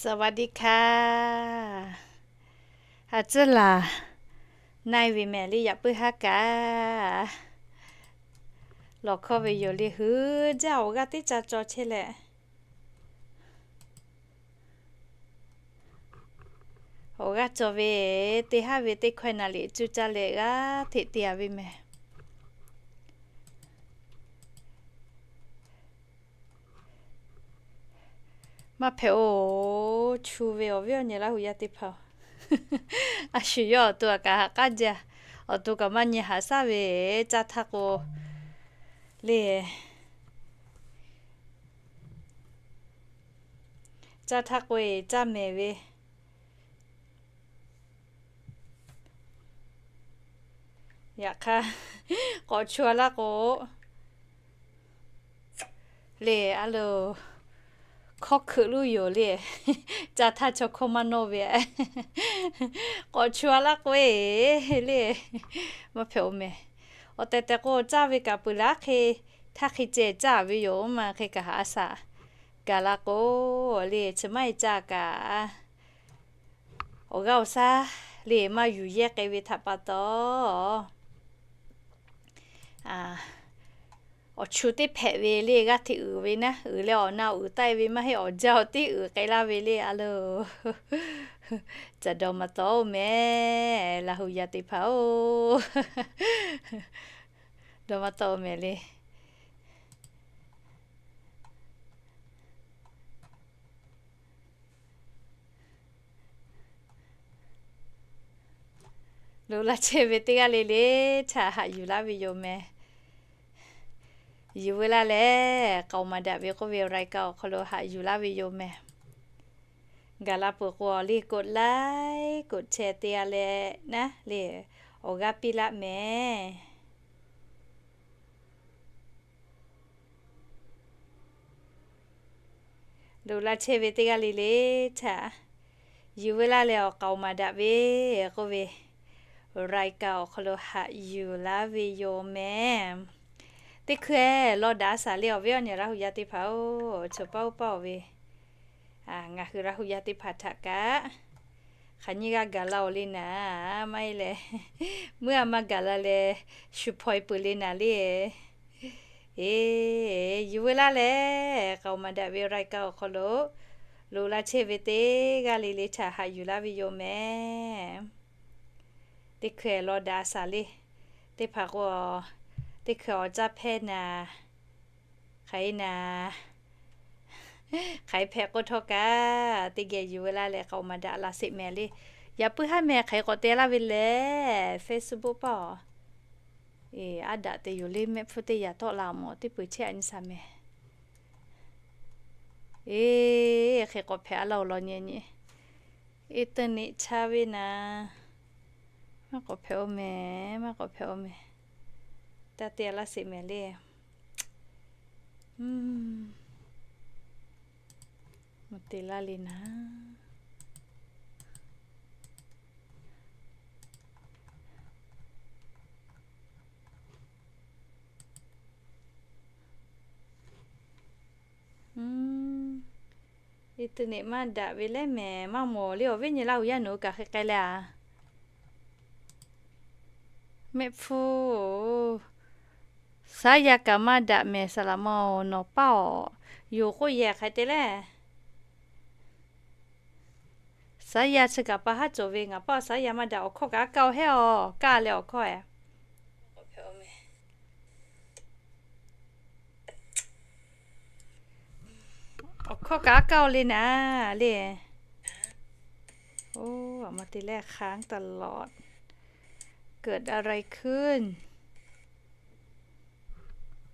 สวัสดีค่ะ Haꞈ tcuhˇ laˬ na e ve mehˍ le, yaꞈ puiˉ haˉ kaꞈ lawˬ hkawˇ ve yoˬ le. Hui jaˇ awˬ g'aˇ teˇ ca caw chehˇ leh, awˬ g'aˇ caw ve teˇ haˉ ve teˇ hkawehˇ naˍ liꞈ cuˇ caˇ leh g'aˇ hteꞈ te a ve mehˍ. Maˇ hpehꞈ-oˬ, chu ve awˬ viˉ awˬ nyi Laˇ hu yaˇ teˇ hpaˍ-oˬ, a shu yawˇ awˬ to kaꞈ haꞈ k'aˉ jaˇ. Awˬ to kaꞈ maˇ nyi haꞈ shaˉ ve, caˇ htaˇ k'o le, caˇ htaˇ k'o-e caˇ mehˍ ve, yaꞈ hk'aˇ k'awꞈ chu a laˇ k'o le, a loˬ, hkawˇ hkeuꞈ loˇ yoˬ le. Caˇ htaˇ chaw hkawˇ maˇ nawˇ ve, k'awꞈ chu a laˇ k'o-e le, maˇ hpehꞈ-oˬ mehˍ. Awˬ tehˬ tehˬ k'o caˇ ve kaꞈ peuˬ laˇ hk'e, htaˇ hk'e ceh caˇ ve yoˬ. Oˇ ma hk'e kaꞈ haꞈ a shaꞈ gaˬ la k'o le, chi maˇ heˆ caˇ kaꞈ awˬ g'aˇ awˬ shaˉ le maˇ yuˬ yehˇ k'ai ve htaꞈ pa taw, awˬ chu teˇ hpehꞈ ve le g'aˇ hteꞈ uiˍ ve naˉ, uiˍ leh awˬ na uiˍ taˆ e ve maˇ heˆ, awˬ jaˇ awˬ tiˉ uiˍ k'ai laˇ ve le. A loˬ, caˬ dawˬ maˇ tawˆ-oˬ mehˍ, Laˇ hu yaˇ teˇ hpaˍ-oˬ, dawˬ maˇ tawˆ-oˬ mehˍ le. Loꞈ laˇ chehˇ ve teˇ g'aˇ le le htaꞈ haꞈ yuˬ laˇ ve yoˬ mehˍ. Yuˬ veu laˇ leh k'aoˍ maˍ daꞈ ve k'oˆ ve รายการ awˬ hk'aw lo haꞈ yuˬ laˇ ve yoˬ mehˍ. Gaˬ la peuˬ k'o le กดไลค์ กดแชร์ te a leh naˉ le, awˬ g'aˇ piˇ laˆ mehˍ. Loꞈ laˇ chehˇ ve teˇ g'aˇ le le htaꞈ yuˬ veu laˇ leh awˬ k'aoˍ maˍ daꞈ ve k'oˆ ve รายการ awˬ hk'aw lo haꞈ yuˬ laˇ ve yoˬ mehˍ. Teˇ hkui-e law daꞈ a shaˍ le awˬ viˉ awˬ nyi Laˇ hu yaˇ teˇ hpaˍ-oˬ, chaw paˇ oˇ paˇ-oˬ ve, ngaˬ hui Laˇ hu yaˇ teˇ hpaˍ htaꞈ kaꞈ hk'aˬ nyiˇ g'aˇ gaˬ la-oˬ le naˍ, maˇ heˆ leh, muˇ a maˇ gaˬ la leh shu hpaw e peuˬ le naˍ le. Eˬ, yuˬ veu laˇ leh k'aoˍ maˍ daꞈ ve รายการ awˬ hk'aw lo loꞈ laˇ chehˇ ve teˇ g'aˇ le le htaꞈ haꞈ yuˬ laˇ ve yoˬ mehˍ. Teˇ hkui-e law daꞈ a shaˍ le. Teˇ hpaˍ k'o, teˇ hkui awˬ caˇ hpehˇ naˍ, hk'aˬ e naˍ, hk'aˬ e hpehꞈ k'oˆ htawˇ kaꞈ teˇ geh yuˬ veu laˇ leh k'aoˍ maˍ daꞈ laˇ sheˍ mehˍ le. Yaꞈ puiˉ haˉ mehˍ hk'aˬ e k'awꞈ te laˇ ve lehˬ, Facebook paˇ-oˬ, eˬ, aˉ daꞈ te yoˬ le. Mehˆ hpfuhˇ teˇ yaꞈ tawˆ la mawˬ teˇ peuˬ chehˇ a nyi shaˍ mehˍ. Eˬ, hk'e k'awꞈ hpehꞈ a laˇ-oˬ law nyi nyi. Internet chaˇ ve naˍ, maˇ k'awꞈ hpehꞈ-oˬ mehˍ, maˇ k'awꞈ hpehꞈ-oˬ mehˍ. Taˇ te laˇ sheˍ mehˍ le. Mvuh te laˇ le naˍ. Internet maˇ daꞈ ve leh mehˍ, maˇ mawˬ le awˬ viˉ nyi Laˇ hu yaˇ nawˬ hui kaꞈ hk'e k'ai leh a. Mehˆ hpfuhˇ-oˬ, shaˉ yaˇ kaꞈ maˇ daꞈ mehˍ, saˍ laꞈ ma-oˬ, nawˬ paˇ-oˬ, yoˬ k'oˆ yehˬ hk'aˬ hk'e te leh. Shaˉ yaˇ chi kaꞈ pa haˉ cawˬ ve, ngaˬ paˇ shaˉ yaˇ maˇ daꞈ, awˬ hkawˇ kaꞈ aˉ kaˇ-oˬ hehˉ-oˬ, kaˇ leh awˬ hkawˇ-e. Awˬ hkawˇ kaꞈ aˉ kaˇ-oˬ le naˍ le. Oˇ, a ma te leh ค้างตลอด เกิดอะไรขึ้น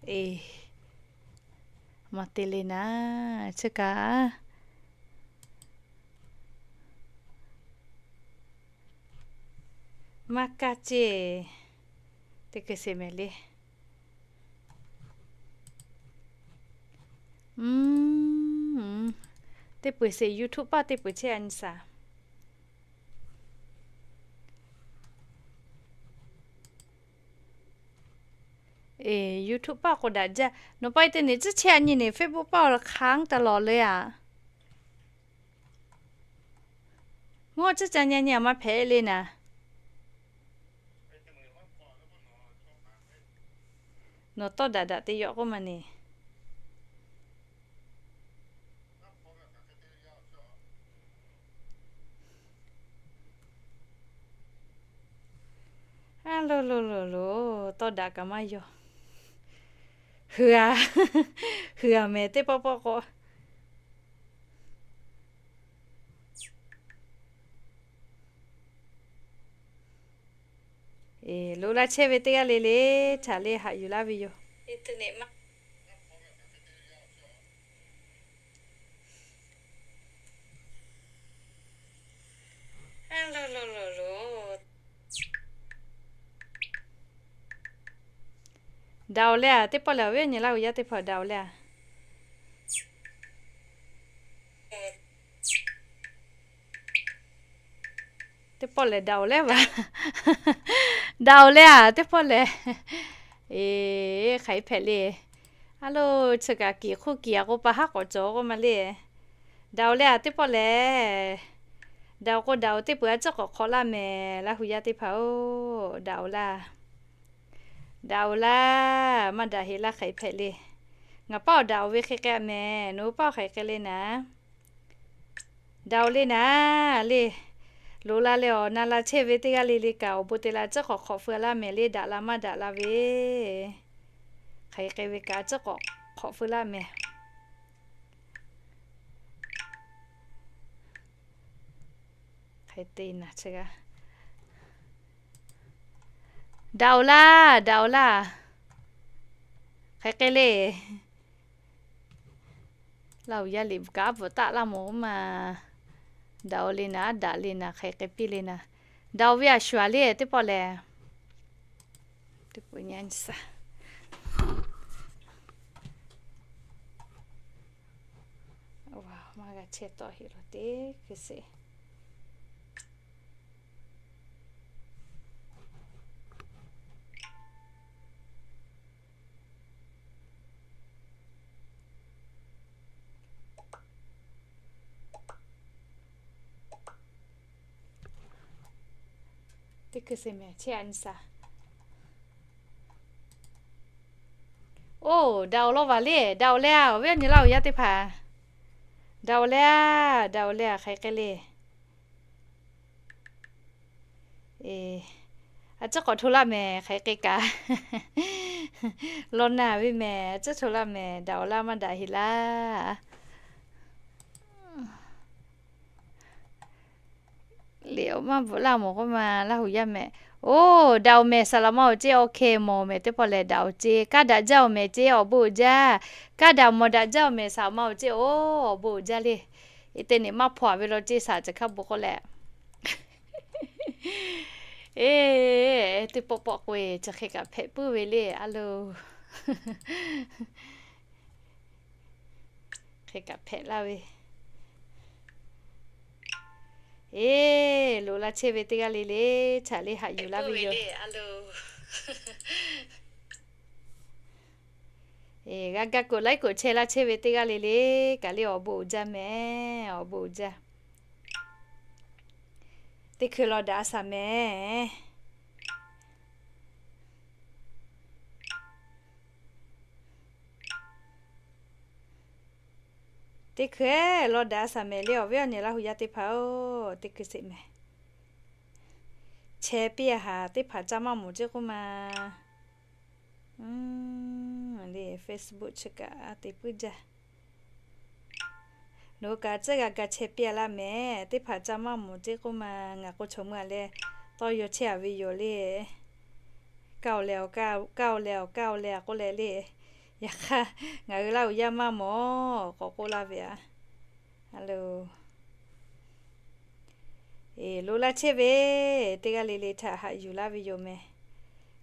Eˬ, maˇ te le naˍ, chi kaꞈ maˇ kaˇ ceˇ. Teˇ hkui sheˍ mehˍ le. Teˇ peuˬ sheˍ, YouTube paˇ teˇ peuˬ chehˇ a nyi shaˍ. Eˬ, YouTube paˇ k'o daꞈ jaˇ. Nawˬ pa internet tcuhˉ chehˇ a nyi neˬ, Facebook paˇ ค้างตลอดเลย a. Mvuhˇ awˬ ciˉ ca nyi nyi a ma hpehꞈ le naˍ. Nawˬ tawˇ daꞈ daꞈ te yaw k'oˆ ma neˬ. Aˉ lo lo lo lo, tawˇ daꞈ kaꞈ maˇ yaw. Hui a, hui a mehˍ teˇ pawˆ pawˆ k'o. Eˬ, loꞈ la chehˇ ve teˇ g'aˇ le le, htaꞈ le haꞈ yuˬ laˇ ve yoˬ. Daꞈ-oˬ le a, teˇ pawˆ lehˬ, awˬ viˉ awˬ nyi Laˇ huˍ yaˇ teˇ hpaˍ daꞈ-oˬ le a. Teˇ pawˆ lehˬ daꞈ-oˬ le vaˬ. Daꞈ-oˬ le a, teˇ pawˆ lehˬ. Eˬ, hk'aˬ hk'e hpehꞈ le. A lo, chi kaꞈ kiˍ hk'oˆ kiˍ a k'o, pa haˉ k'awꞈ cawˬ k'oˆ ma le. Daꞈ-oˬ le a, teˇ pawˆ lehˬ. Daꞈ-oˬ k'o daꞈ-oˬ, teˇ peuˬ a ciˉ k'awꞈ hk'awꞈ laˇ mehˍ, Laˇ huˍ yaˇ teˇ hpaˍ-oˬ, daꞈ-oˬ laˇ. Daꞈ-oˬ laˇ, maˇ daꞈ heˆ laˇ, hk'aˬ hk'e hpehꞈ le. Ngaˬ paˇ awˬ daꞈ-oˬ ve hk'e k'ai mehˍ, nawˬ hui paˇ hk'aˬ hk'e k'ai le naˍ. Daꞈ-oˬ le naˍ le. Loꞈ la leh awˬ na la chehˇ ve teˇ g'aˇ le le kaꞈ, awˬ bon te la ciˉ k'awꞈ hk'awꞈ feu laˇ mehˍ le, daꞈ la maˇ daꞈ la ve. Hk'aˬ hk'e k'ai ve kaꞈ ciˉ k'awꞈ hk'awꞈ feu laˇ mehˍ. Hk'e te naˍ chi g'a. Daꞈ-oˬ laˇ, daꞈ-oˬ laˇ. Hk'aˬ hk'e le. Laˇ huˍ yaˇ liꞈ kaꞈ a bvuhꞈ taˆ laˇ mawˬ k'oˆ ma. Daꞈ-oˬ le naˍ, daꞈ le naˍ, hk'aˬ hk'e piˇ le naˍ. Daꞈ-oˬ ve a shuˍ a le teˇ pawˆ lehˬ. Teˇ pawˆ nyi sa. Maˇ g'a chehˇ tawˆ heˆ lo teˇ hkui se. Teˇ hkui se mehˍ chehˇ a nyi sa. Oˇ, daꞈ-oˬ law vaˬ le, daꞈ-oˬ le a, awˬ viˉ awˬ nyi Laˇ huˍ yaˇ teˇ hpaˍ. Daꞈ-oˬ le a, daꞈ-oˬ le a, hk'aˬ hk'e le. Eˬ, a ciˉ k'awꞈ hto laˇ mehˍ, hk'aˬ hk'e kaꞈ. Law na ve mehˍ, a ciˉ hto laˇ mehˍ, daꞈ-oˬ laˇ maˇ daꞈ heˆ laˇ. Liꞈ awˬ maˇ bvuhꞈ laˇ mawˬ k'oˆ ma, Laˇ huˍ yaˇ mehˍ. Oˇ, daꞈ-oˬ mehˍ, saˍ laꞈ ma awˬ ceˇ, awˬ hkeh mawˬ mehˍ teˇ pawˆ lehˬ, daꞈ-oˬ ceˇ, kaˇ daꞈ jaˇ-oˬ mehˍ ceˇ, awˬ bon uiˍ jaˇ. Kaˇ daꞈ mawˬ daꞈ jaˇ-oˬ mehˍ, saˍ laꞈ ma awˬ ceˇ, oˇ, awˬ bon uiˍ jaˇ le. Eˬ, teˇ nyi maˇ hpaw a ve law ceˇ, saˍ laꞈ chi hk'a bon k'oˆ leh. Eˬ, teˇ pawˆ pawˆ k'o-e, chi hk'e kaꞈ hpehꞈ puiˉ ve le, a lo. Hk'e kaꞈ hpehꞈ laˇ ve. Eˬ, loꞈ la chehˇ ve teˇ g'aˇ le le, htaꞈ le haꞈ yuˬ laˇ ve yoˬ. Eˬ, g'a ga koꞈ laiˉ koꞈ chehˇ laˇ chehˇ ve teˇ g'aˇ le le, kaꞈ le awˬ bon uiˍ jaˇ mehˍ, awˬ bon uiˍ jaˇ. Teˇ hkui law daꞈ a shaˍ mehˍ. Teˇ hkui law daꞈ a shaˍ mehˍ le, awˬ viˉ awˬ nyi Laˇ huˍ yaˇ teˇ hpaˍ-oˬ, teˇ hkui sheˍ mehˍ. Chehˇ piˇ a haˍ teˇ hpaˍ ca maˇ mawˬ ceˇ k'oˆ ma. Le Facebook chi kaꞈ a te puiˉ jaˇ. Nawˬ hui kaꞈ tcuhˉ g'a ga chehˇ piˇ a laˇ mehˍ, teˇ hpaˍ ca maˇ mawˬ ceˇ k'oˆ ma. Ngaˬ k'o chaw meuˇ a leh tawˇ yaw chehˇ a ve yoˬ le. Kaˇ-oˬ leh awˬ kaˇ, kaˇ-oˬ leh awˬ kaˇ-oˬ leh a k'oˆ leh le. Yaꞈ hk'aˇ ngaˬ hui Laˇ huˍ yaˇ maˇ mawˬ k'awꞈ k'oˆ laˇ ve a. A lo. Eˬ, loꞈ la chehˇ ve teˇ g'aˇ le le htaꞈ haꞈ yuˬ laˇ ve yoˬ mehˍ.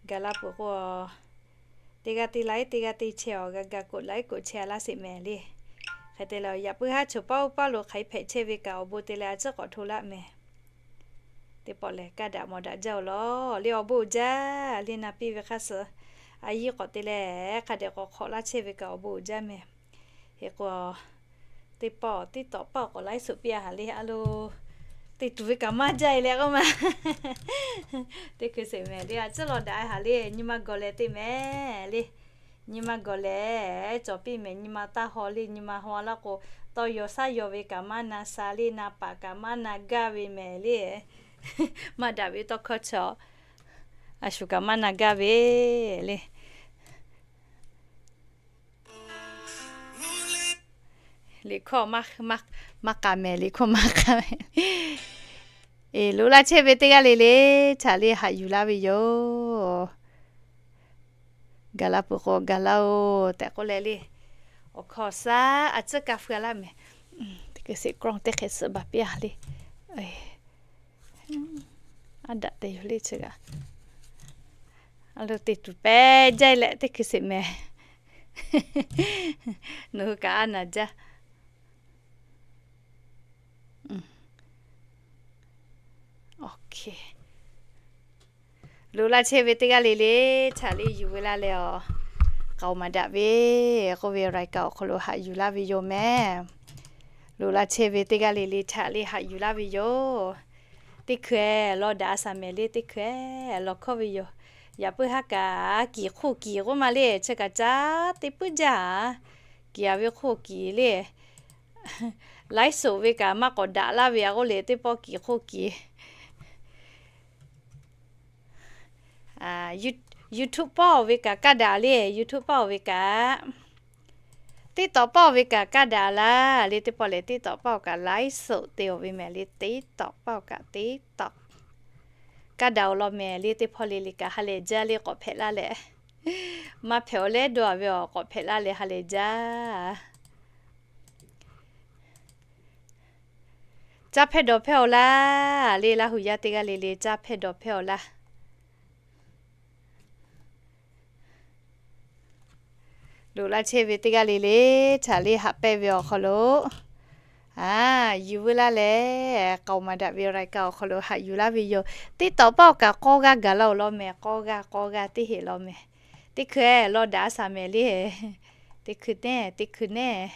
Gaˬ la peuˬ k'o, teˇ g'aˇ teˇ laiˉ, teˇ g'aˇ teˇ chehˇ awˬ g'a ga koꞈ laiˉ koꞈ chehˇ a laˇ sheˍ mehˍ le. Hk'e te leh, yaꞈ puiˉ haˉ choˬ paˇ oˇ paˇ lo hk'aˬ hk'e hpehꞈ chehˇ ve kaꞈ awˬ bon te leh a ciˉ k'awꞈ hto laˇ mehˍ. Teˇ pawˆ lehˬ, kaˇ daꞈ mawˬ daꞈ jaˇ-oˬ law le, awˬ bon uiˍ jaˇ le, na piˇ ve hk'aˇ suh a yiˇ k'awꞈ te leh, hk'a dehꞈ k'awꞈ hk'awꞈ laˇ chehˇ ve kaꞈ awˬ bon uiˍ jaˇ mehˍ. Hk'e k'o, teˇ pawˆ tiˉ tawꞈ paˇ k'awꞈ laiˉ suhˍ piˇ a haˍ le, a lo. Te tuˬ ve kaꞈ maˇ jaˇ e leh k'oˆ ma. Teˇ hkui sheˍ mehˍ le, a ciˉ law daꞈ haˍ le, nyi ma gawˬ lehˬ te mehˍ le. Nyi ma gawˬ lehˬ cawˬ piˇ mehˍ, nyi ma taˇ haw le, nyi ma haw laˇ k'o, tawˇ yaw shaˉ yaw ve kaꞈ maˇ na sha le, na paˍ kaꞈ maˇ na gaˇ ve mehˍ le. Maˇ daꞈ ve tawˇ hkawˇ chi a shu kaꞈ maˇ na gaˇ ve le. Liꞈ hkawˇ maˇ k'a mehˍ, liꞈ hkawˇ maˇ k'a mehˍ. Eˬ, loꞈ laˇ chehˇ ve teˇ g'aˇ le le, htaꞈ le haꞈ yuˬ laˇ ve yoˬ. Gaˬ la peuˬ k'o gaˬ laˇ oˬ tehꞈ k'oˆ leh le, awˬ hkawˇ shaˉ a ciˉ kaˇ feu laˇ mehˍ. Teˇ hkui sheˍ กล้อง teˇ hk'e suhˍ baˬ piˇ a le. Aˉ daꞈ te yoˬ le chi g'aˇ. A lo te tuˬ pehˇ jaˇ e leh teˇ hkui sheˍ mehˍ. Nawˬ hui kaꞈ a naˍ jaˇ. Loꞈ laˇ chehˇ ve teˇ g'aˇ le le, htaꞈ le yuˬ ve laˇ leh a, k'aoˍ maˍ daꞈ ve k'oˆ ve รายการ awˬ hk'aw lo haꞈ yuˬ laˇ ve yoˬ mehˍ. Loꞈ laˇ chehˇ ve teˇ g'aˇ le le htaꞈ le haꞈ yuˬ laˇ ve yoˬ. Teˇ hkui law daꞈ a shaˍ mehˍ le, teˇ hkui law hkawˇ ve yoˬ. Yaꞈ puiˉ haˉ kaꞈ kiˍ hk'oˆ kiˍ k'oˆ ma le, chi kaꞈ caˉ te puiˉ jaˇ a. Kiˍ a ve hk'oˆ kiˍ le, laiˉ soꞈ ve kaꞈ maˇ k'awꞈ daꞈ laˇ ve a k'oˆ le, teˇ pawˆ kiˍ hk'oˆ kiˍ. YouTube paˇ oˬ ve kaꞈ kaˇ daꞈ le, YouTube paˇ oˬ ve kaꞈ. TikTok paˇ oˬ ve kaꞈ kaˇ daꞈ laˇ le, teˇ pawˆ lehˬ TikTok paˇ oˬ kaꞈ laiˉ soꞈ te oˬ ve mehˍ le, TikTok paˇ oˬ kaꞈ TikTok kaˇ daꞈ oˬ law mehˍ le, teˇ pawˆ le le kaꞈ ha lehˬ jaˇ le k'awꞈ hpehꞈ laˇ leh. Maˇ hpehꞈ awˬ leh dawˇ a ve awˬ k'awꞈ hpehꞈ laˇ leh ha lehˬ jaˇ. Caˇ hpehˇ dawˬ hpehˇ awˬ laˇ le, Laˇ huˍ yaˇ teˇ g'aˇ le le caˇ hpehˇ dawˬ hpehˇ awˬ laˇ. Loꞈ laˇ chehˇ ve teˇ g'aˇ le le, htaꞈ le haꞈ pehnˇ ve awˬ hk'aw lo, a, yuˬ veu laˇ leh, k'aoˍ maˍ daꞈ ve รายการ awˬ hk'aw lo haꞈ yuˬ laˇ ve yoˬ. TikTok paˇ oˬ kaꞈ k'awˇ g'aˇ gaˬ laˇ oˬ law mehˍ, k'awˇ g'aˇ k'awˇ g'aˇ teˇ heˍ law mehˍ. Teˇ hkui law daꞈ a shaˍ mehˍ le. Teˇ hkui neˇ, teˇ hkui neˇ.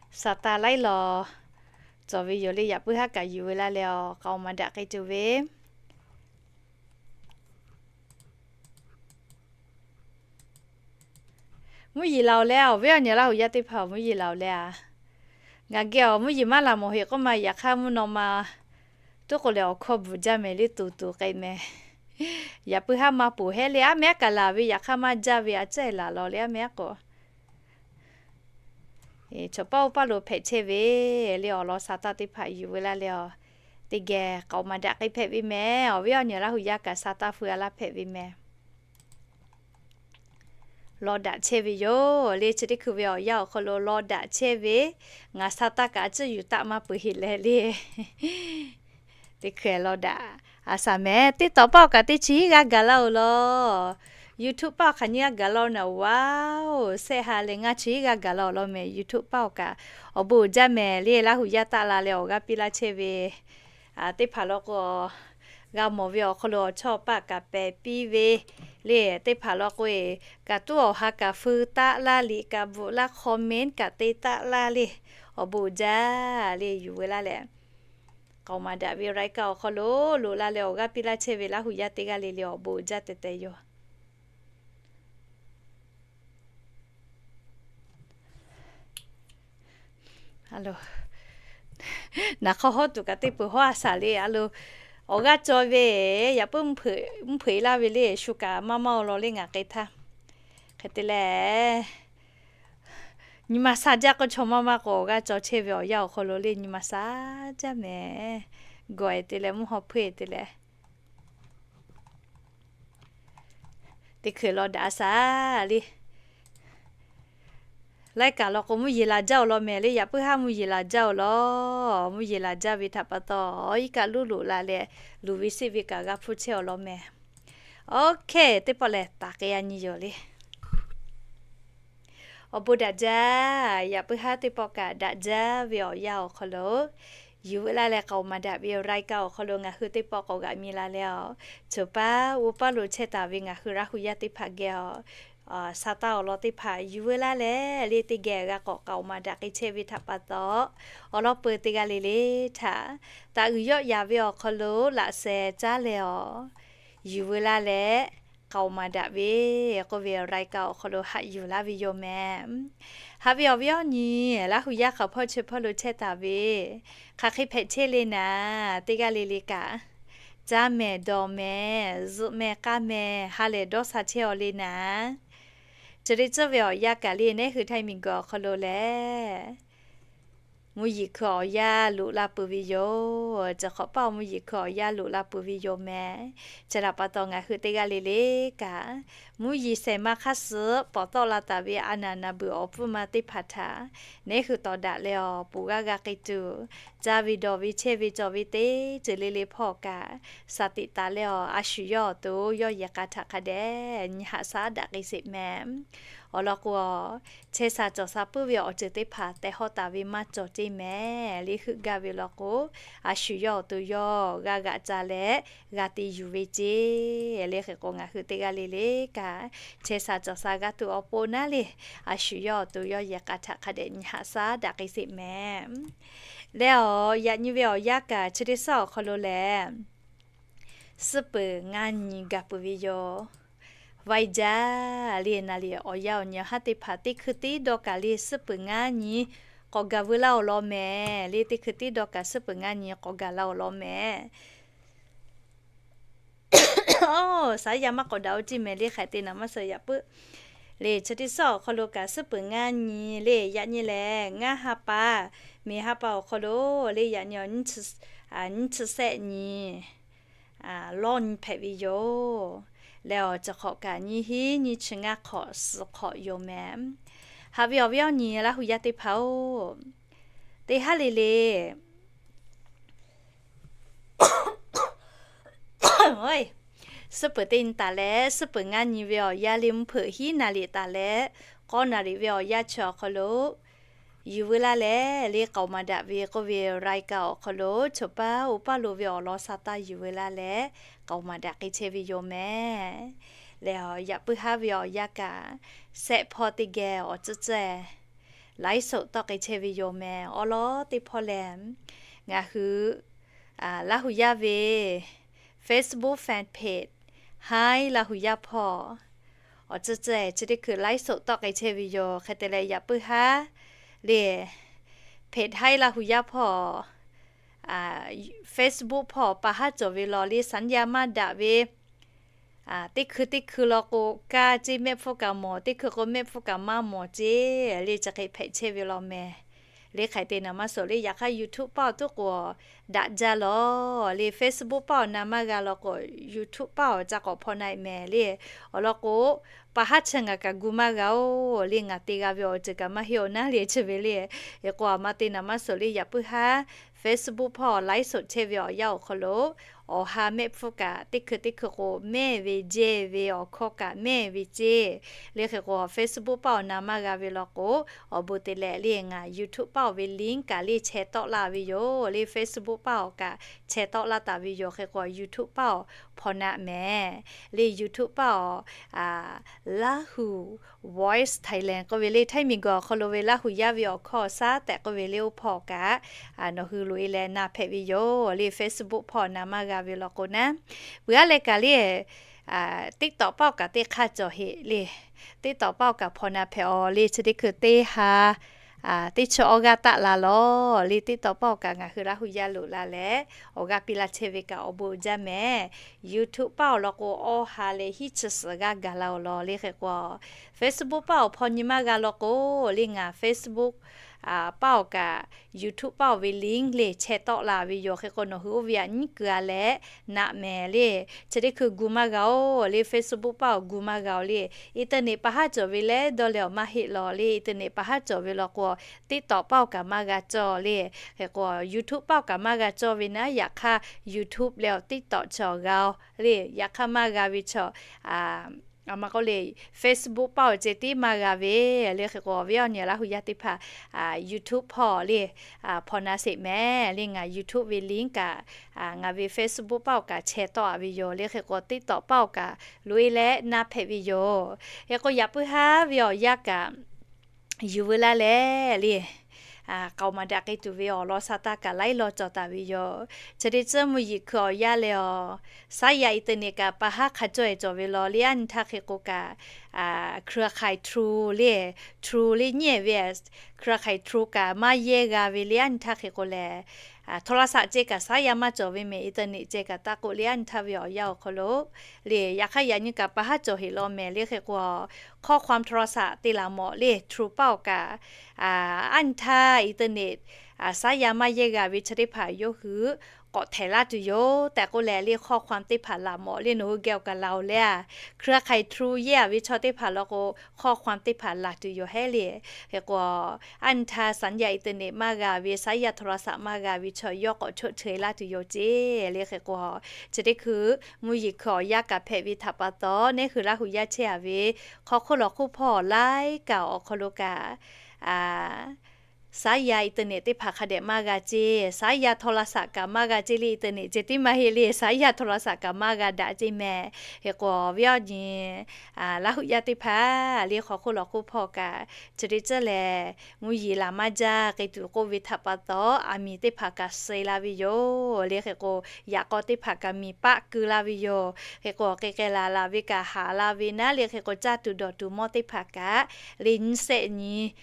Saˍtanˍ laiˉ law cawˬ ve yoˬ le, yaꞈ puiˉ haˉ kaꞈ yuˬ veu laˇ leh a, k'aoˍ maˍ daꞈ k'ai tuˬ ve. Mvuhˇ yeˬ laˬ oˬ leh a, awˬ viˉ awˬ nyi Laˇ huˍ yaˇ teˇ hpaˍ mvuhˇ yeˬ laˬ oˬ leh a. Ngaˬ geh awˬ mvuhˇ yeˬ maˇ laˬ mawˬ heˆ k'oˆ ma, yaꞈ hk'aˇ mvuhˇ naw ma tuˉ k'o lehˬ awˬ hkawˇ bvuhˬ jaˇ mehˍ le, tuˬ tuˬ k'ai mehˍ. Yaꞈ puiˉ haˉ maˇ poˬ hehˉ le, aˉ mehˉ aˉ kaꞈ laˬ ve, yaꞈ hk'aˇ maˇ jaˇ ve a ciˉ laˬ law le, aˉ mehˉ k'o. Chaw paˇ oˇ paˇ lo hpehꞈ chehˇ ve le, awˬ lawn Saˍtanˍ teˇ hpaˍ yuˬ veu laˇ leh a, teˇ geh k'aoˍ maˍ daꞈ k'ai hpehꞈ ve mehˍ. Awˬ viˉ awˬ nyi Laˇ huˍ yaˇ kaꞈ Saˍtanˍ feu a laˇ hpehꞈ ve mehˍ. Law daꞈ chehˇ ve yoˬ le, chi teˇ hkui ve awˬ yanˇ awˬ hk'aw lo law daꞈ chehˇ ve, ngaˬ Saˍtanˍ kaꞈ a ciˉ yuˬ taˆ maˇ peuˬ heˆ leh le. Teˇ hkui law daꞈ a shaˍ mehˍ. TikTok paˇ oˬ kaꞈ teˇ chi hiˉ g'aˇ gaˬ laˇ oˬ law. YouTube paˇ oˬ hk'aˬ nyiˇ g'aˇ gaˬ laˇ oˬ na, wa oˬ, shehˆ ha leh ngaˇ chi hiˉ g'aˇ gaˬ laˇ oˬ law mehˍ. YouTube paˇ oˬ kaꞈ awˬ bon uiˍ jaˇ mehˍ le, Laˇ huˍ yaˇ taˆ la leh awˬ g'aˇ piˇ laˇ chehˇ ve teˇ hpaˍ law k'o, g'a mawˬ ve awˬ hk'aw lo awˬ chawˇ paˆ kaꞈ pehˬ piˇ ve le. Teˇ hpaˍ law k'o e, kaꞈ tuˉ awˬ ha kaꞈ feu taˆ laˇ, liꞈ kaꞈ bvuhꞈ laˇ, comment kaꞈ te taˆ laˇ le. Awˬ bon uiˍ jaˇ le, yuˬ veu laˇ leh, k'aoˍ maˍ daꞈ ve รายการ awˬ hk'aw lo loꞈ la leh awˬ g'aˇ piˇ laˇ chehˇ ve Laˇ huˍ yaˇ teˇ g'aˇ le le awˬ bon uiˍ jaˇ tehꞈ tehꞈ yoˬ. Naˍ hk'aw hawˉ tuˬ kaꞈ teˇ peuˬ hawˉ a shaˍ le a lo. Awˬ g'aˇ caw ve, yaꞈ puiˉ mvuhˇ hpeuꞈ laˇ ve le, shu kaꞈ maˇ maˇ oˬ law le ngaˬ k'ai htaˇ. Hk'e te leh, nyi ma sha jaˇ k'o chaw maˇ maˇ k'o awˬ g'aˇ caw chehˇ ve awˬ yanˇ awˬ hk'aw lo le nyi ma sha jaˇ mehˍ. Gawˬ e te leh mvuhˇ haw hpeuˇ e te leh teˇ hkui law daꞈ a shaˍ le. Laiˉ kaꞈ law k'o mvuhˇ yeˬ laˬ jaˇ oˬ law mehˍ le, yaꞈ puiˉ haˉ mvuhˇ yeˬ laˬ jaˇ oˬ law. Mvuhˇ yeˬ laˬ jaˇ ve htaꞈ pa taw, iˉ kaˆ luˉ loꞈ la leh, luˬ ve seˆ ve kaꞈ g'a hpuˇ chehˇ awˬ law mehˍ. Oˇ hk'e teˇ pawˆ lehˬ taˍ k'ai a nyi yoˬ le. Awˬ bon daꞈ jaˇ. Yaꞈ puiˉ haˉ teˇ pawˆ kaꞈ daꞈ jaˇ ve awˬ yanˇ awˬ hk'aw lo, Yuˬ veu laˇ leh k'aoˍ maˍ daꞈ ve รายการ awˬ hk'aw lo ngaˬ hui teˇ pawˆ k'awꞈ g'aꞈ mi la leh a, choˬ paˉ uˉ paˉ lo chehˇ taˍ ve ngaˬ hui Laˇ hu yaˇ teˇ hpaˍ geh a, sa taˇ awˬ lawn teˇ hpaˍ yuˬ veu laˇ leh le teˇ geh g'a k'awꞈ k'aoˍ maˍ daꞈ k'ai chehˇ ve htaꞈ pa taw, awˬ lawn peuˬ teˇ g'aˇ le le htaꞈ taˍ uiˍ yawˆ yaˍ ve awˬ hk'aw lo laꞈ sheh caˉ leh a, yuˬ veu laˇ leh k'aoˍ maˍ daꞈ ve k'oˆ ve รายการ awˬ hk'aw lo haꞈ yuˬ laˇ ve yoˬ mehˍ. Haꞈ ve awˬ viˉ awˬ nyi, Laˇ hu yaˇ hk'aˬ hpawˇ chi hpawˇ lo chehˇ taˍ ve, hk'aˬ hk'e hpehꞈ chehˇ le naˍ, teˇ g'aˇ le le kaꞈ, caˇ mehˍ dawˬ mehˍ zuhꞈ mehˍ k'aˇ mehˍ ha lehˬ dawˇ sha chehˇ aw le naˍ, chi teˇ tcuhˇ ve awˬ yanˇ kaꞈ le nehˉ hui htaiˇ miˬ guiˬ awˬ hk'aw lo lehˬ, mvuhˇ yeˬ hkui awˬ yanˇ loꞈ la peuˬ ve yoˬ. Chi hk'awꞈ paˆ mvuhˇ yeˬ hkui awˬ yanˇ loꞈ la peuˬ ve yoˬ mehˍ. Chi htaꞈ pa taw ngaˬ hui teˇ g'aˇ le le kaꞈ, mvuhˇ yeˬ shehˍ ma hk'aˇ suh pawˍ tawˆ la taˍ ve a naˍ naˍ beuˬ awˬ pfuhˇ ma teˇ hpaˍ htaꞈ nehˉ hui tawˍ daꞈ leh awˬ poˬ g'aˇ g'a k'ai tuˬ, caˇ ve dawˬ ve chehˇ ve cawˬ ve teˇ ceuˬ le le hpawˇ kaꞈ, shaˍ tiꞈ taˍ leh awˬ a shu yawˇ awˬ to yawˇ yehˬ k'a htaꞈ hk'a dehꞈ nyi haꞈ shaˉ daꞈ k'ai sheˍ mehˍ. Awˬ lawn k'o, chehˇ sha cawˬ sha puiˉ ve awˬ ceuˬ teˇ hpaˍ tehˬ hawˉ taˍ ve maˇ cawˬ ceˇ mehˍ. Le heuˆ gaˇ ve lawn k'o, a shu yawˇ awˬ to yawˇ g'a g'aꞈ ca leh g'a te yuˬ ve ceˇ. Le hk'e k'o ngaˬ hui teˇ g'aˇ le le kaꞈ, chehˇ sha cawˬ sha g'a tuˬ awˬ pon naˉ le, a shu yawˇ awˬ to yawˇ yehˬ k'a htaꞈ hk'a dehꞈ nyi haꞈ shaˉ daꞈ k'ai sheˍ mehˍ. Leh awˬ yaꞈ nyi ve awˬ yanˇ kaꞈ chi teˇ suhˉ awˬ hk'aw lo lehˬ, suhˉ peuˬ ngaˇ nyi gaˬ peuˬ ve yoˬ. Vaiˇ jaˇ le naˍ liꞈ awˬ yanˇ awˬ nyi haˉ teˇ hpaˍ teˇ hkui tiˉ dawˇ kaꞈ le suhˉ peuˬ ngaˇ nyi k'awꞈ gaˬ veu laˇ awˬ lawn mehˍ. Le teˇ hkui tiˉ dawˇ kaꞈ suhˉ peuˬ ngaˇ nyi k'awꞈ gaˬ laˇ awˬ lawn mehˍ. Shaˉ yaˇ maˇ k'awꞈ daꞈ oˇ ceˇ mehˍ le hk'aˬ te naˍ maˇ suh yaꞈ puiˉ. Le chi teˇ suhˉ awˬ hk'aw lo kaꞈ suhˉ peuˬ ngaˇ nyi le yaꞈ nyi lehˬ, ngaˇ ha pa, miˬ ha pa awˬ hk'aw lo le yaꞈ nyi nyiˇ chi sehˆ nyi lawˇ nyi hpehꞈ ve yoˬ. Leh awˬ ceuˬ hk'awꞈ kaꞈ nyiˇ hinˉ nyiˇ chi ngaˇ hk'awꞈ suh hk'awꞈ yoˬ mehˍ. Haꞈ ve awˬ viˉ awˬ nyi Laˇ hu yaˇ teˇ hpaˍ-oˬ, teˇ haˉ le le suhˉ peuˬ teˇ nyi taˍ leh, suhˉ peuˬ ngaˇ nyi ve awˬ yanˇ le mvuhˇ hpeuꞈ hiˉ naˍ liꞈ taˍ leh, k'awˇ naˍ liꞈ ve awˬ yanˇ chi awˬ hk'aw lo yuˬ veu laˇ leh le k'aoˍ maˍ daꞈ ve k'oˆ ve รายการ awˬ hk'aw lo choˬ paˉ uˉ paˉ lo ve awˬ lawn sha taˇ yuˬ veu laˇ leh k'aoˍ maˍ daꞈ k'ai chehˇ ve yoˬ mehˍ. Leh yaꞈ puiˉ haˉ ve awˬ yanˇ kaꞈ, sehˆ hpawˇ teˇ geh awˬ tcuhˉ tcuhˉ ไลฟ์สด tawˆ k'ai chehˇ ve yoˬ mehˍ. Awˉ lawˉ teˇ hpawˇ lehˬ, ngaˬ hui Laˇ hu yaˇ ve Facebook fan page Haiˉ Laˇ hu yaˇ hpawˇ awˬ tcuhˉ tcuhˉ chi teˇ hkui ไลฟ์สด tawˆ k'ai chehˇ ve yoˬ. Hk'e te leh yaꞈ puiˉ haˉ le page Haiˉ Laˇ hu yaˇ hpawˇ Facebook hpawˇ pa haˉ cawˬ ve law le สัญญาณ maˇ daꞈ ve teˇ hkui teˇ hkui law k'o, kaˇ ceˇ mehˆ hpfuhˇ kaꞈ mawˬ, teˇ hkui k'o mehˆ hpfuhˇ kaꞈ maˇ mawˬ ceˇ le chi hk'e hpehꞈ chehˇ ve law mehˍ. Le hk'aˬ te naˍ maˇ suh le yaꞈ hk'aˇ YouTube paˇ awˬ tuˉ k'o daꞈ jaˇ law le, Facebook paˇ awˬ na maˇ g'a law k'o, YouTube paˇ awˬ ca k'awꞈ hpaw na-e mehˍ le. Awˬ lawn k'o, pa haˉ chi ngaˬ kaꞈ gu maˇ g'a-oˬ le, ngaˬ te g'a ve awˬ ceuˬ kaꞈ maˇ heˆ awˬ naˉ le chi ve le. Hk'e k'o a ma te naˍ maˇ suh le yaꞈ puiˉ haˉ Facebook hpawˇ ไลฟ์สด chehˇ ve awˬ yanˇ awˬ hk'aw lo, awˬ ha mehˆ hpfuhˇ kaꞈ teˇ hkui teˇ hkui k'o mehˇ ve jehˇ ve awˬ hkawˇ kaꞈ mehˇ ve ceˇ. Le hk'e k'o Facebook paˇ awˬ na maˇ g'a ve law k'o, awˬ bon te leh le ngaˬ YouTube paˇ awˬ ve link kaꞈ le chehˇ tawˆ laˇ ve yoˬ le, Facebook paˇ awˬ kaꞈ chehˇ tawˆ laˇ taˍ ve yoˬ. Hk'e k'o YouTube paˇ awˬ hpaw na mehˍ le, YouTube paˇ awˬ Lahu Voice Thailand k'oˆ ve le, Htaiˇ miˬ guiˬ awˬ hk'aw lo ve Laˇ hu yaˇ ve awˬ hkawˇ awˬ shaˉ tehꞈ k'oˆ ve le, oˇ hpawˇ kaꞈ nawˬ hui loꞈ-e leh na hpehꞈ ve yoˬ le, Facebook hpawˇ na maˇ g'a ve law k'o naˉ. Peuˬ aˉ leh kaꞈ le TikTok paˇ awˬ kaꞈ teˇ hk'aˇ cawˬ heꞈ le, TikTok paˇ awˬ kaꞈ hpaw na hpehꞈ awˬ le, chi teˇ hkui teˇ ha teˇ chi awˇ g'aˇ taˆ la law le, TikTok paˇ awˬ kaꞈ ngaˬ hui Laˇ hu yaˇ loꞈ la leh awˬ g'aˇ piˇ laˇ chehˇ ve kaꞈ awˬ bon jaˇ mehˍ. YouTube paˇ awˬ lawn k'o, awˇ ha leh hiˉ chi suhˍ g'aˇ gaˬ la awˬ lawn le. Hk'e k'o, Facebook paˇ awˬ hpaw nyi maˇ g'a law k'o le, ngaˬ Facebook paˇ awˬ kaꞈ YouTube paˇ awˬ ve link le chehˇ tawˆ la ve yoˬ. Hk'e k'o, nawˬ hui oˇ ve aꞈ nyiˉ keu-a leh naꞈ mehˍ le. Chi teˇ hkui gu maˇ g'a-oˬ le, Facebook paˇ awˬ gu maˇ g'a-oˬ le. Internet pa haˉ cawˬ ve leh dawˇ leh awˬ maˇ heˆ law le, internet pa haˉ cawˬ ve law k'o, TikTok paˇ awˬ kaꞈ maˇ g'a cawˬ le. Hk'e k'o, YouTube paˇ awˬ kaꞈ maˇ g'a cawˬ ve naˉ, yaꞈ hk'aˇ YouTube leh awˬ TikTok cawˬ g'a-oˬ le, yaꞈ hk'aˇ maˇ g'a ve chaw maˇ k'oˆ le, Facebook เป้า ceh tiˉ maˇ g'a ve le. Hk'e k'o, awˬ viˉ awˬ nyi Laˇ hu yaˇ teˇ hpaˍ, YouTube hpawˇ le, hpawnˬ na sheˍ mehˍ le. Ngaˬ YouTube ve link kaꞈ, ngaˬ ve Facebook เป้า kaꞈ แชร์ tawˆ-a ve yoˬ le. Hk'e k'o, TikTok เป้า kaꞈ loꞈ-e leh na hpehꞈ ve yoˬ. Hk'e k'o, yaꞈ puiˉ haˉ ve awˬ yanˇ kaꞈ yuˬ veu laˇ leh le, k'aoˍ maˍ daꞈ k'ai tuˬ ve awˬ lawn sha taˇ kaꞈ laiˉ law cawˬ taˍ ve yoˬ. Chi teˇ ceuˬ mvuhˇ yeˬ hkui awˬ yanˇ leh awˬ, saˉ yaˇ internet kaꞈ pa haˉ hk'a cawˇ-e cawˬ ve law le. A nyi htaˇ hk'e k'o kaꞈ, เครือข่าย True le, True le nyi ve, เครือข่าย True kaꞈ maˇ yehˇ g'a ve le. A nyi htaˇ hk'e k'o lehˬ, โทรศัพท์ ceh kaꞈ saˉ yaˇ maˇ cawˬ ve mehˍ, internet ceh kaꞈ taˇ k'oˆ le. A nyi htaˇ ve awˬ yanˇ awˬ hk'aw lo le, yaꞈ hk'aˇ yaꞈ nyi kaꞈ pa haˉ cawˬ heˍ law mehˍ le. Hk'e k'o, ข้อความ โทรศัพท์ te laˬ mawꞈ le, True เป้า kaꞈ a nyi htaˇ internet saˉ yaˇ maˇ yehˇ g'a ve chi teˇ hpaˍ yawˇ hui k'awꞈ htehˍ laˇ tuˬ yoˬ tehꞈ k'oˆ leh le, ข้อความ teˇ hpaˍ laˬ mawꞈ le. Nawˬ hui geh awˬ kaˬ laˬ-oˬ le, เครือข่าย True yehˇ-a ve chaw teˇ hpaˍ law k'o, ข้อความ teˇ hpaˍ laˬ tuˬ yoˬ hehˉ le. Hk'e k'o, a nyi htaˇ saˉ yaˇ internet maˇ g'a ve, saˉ yaˇ โทรศัพท์ maˇ g'a ve chaw yawˇ k'awꞈ ชดเชย laˇ tuˬ yoˬ ceˇ le. Hk'e k'o, chi teˇ hkui mvuhˇ yeˬ hkui awˬ yanˇ kaꞈ hpehꞈ ve htaꞈ pa taw, neˇ hui Laˇ hu yaˇ chehˇ-a ve hk'aw hk'oˆ lawˬ hk'oˆ hpawˇ laiˉ kaꞈ awˬ hk'aw lo kaꞈ saˉ yaˇ internet teˇ hpaˍ hk'a dehꞈ maˇ g'a ceˇ, saˉ yaˇ โทรศัพท์ kaꞈ maˇ g'a ceˇ le. Internet ceh tiˉ maˇ heˆ le, saˉ yaˇ โทรศัพท์ kaꞈ maˇ g'a daꞈ ceˇ mehˍ. Hk'e k'o, awˬ viˉ awˬ nyi Laˇ hu yaˇ teˇ hpaˍ le, hk'aw hk'oˆ lawˬ hk'oˆ hpawˇ kaꞈ chi teˇ ceuˬ lehˬ, mvuhˇ yeˬ laˬ maˇ jaˇ k'ai tuˬ k'oˆ ve htaꞈ pa taw, aˬ miˍ teˇ hpaˍ kaꞈ suh-e la ve yoˬ le. Hk'e k'o, yaꞈ k'aw teˇ hpaˍ kaꞈ miˬ paˆ keu la ve yoˬ. Hk'e k'o, k'ai k'ai laˬ laˬ ve kaꞈ haˍ la ve naˉ le. Hk'e k'o, caˇ tuˬ dawˬ tuˬ mawˇ teˇ hpaˍ kaꞈ le, nyiˇ shehˆ nyi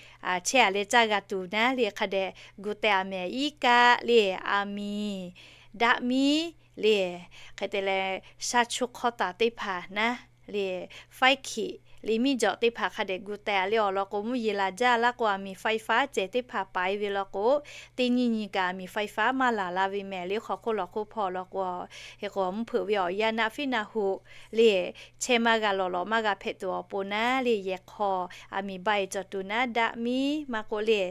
chehˇ-a leh caˇ g'a tuˬ naˉ le. Hk'a dehꞈ gu teh-a mehˍ. Iˉ kaˆ le, aˬ miˍ, daˆ miˉ le, hk'e te leh shaˉ chu hk'awˇ taˍ teˇ hpaˍ naˉ le, faiˉ hkiꞈ le, miˉ jawꞈ teˇ hpaˍ hk'a dehꞈ gu teh-a le. Awˬ lawn k'o, mvuhˇ yeˬ laˬ jaˇ laˇ k'o, aˬ miˍ ไฟฟ้า ceh teˇ hpaˍ paiˍ ve law k'o, teˇ nyiˇ nyi kaꞈ aˬ miˍ ไฟฟ้า maˇ laˬ la ve mehˍ le, hk'aw hk'oˆ lawˬ hk'oˆ hpawˇ law k'o, hk'e k'o, mvuhˇ hpeuꞈ ve awˬ yanˇ naˆ fiˉ naˆ hoꞈ le, chehˇ maˇ g'a lawˬ lawˬ maˇ g'a hpehꞈ tuˬ awˬ pon naˉ le, yehˬ hk'aw aˬ miˍ ba-e cawˬ tuˬ naˉ, daˆ miˉ maˇ k'oˆ le,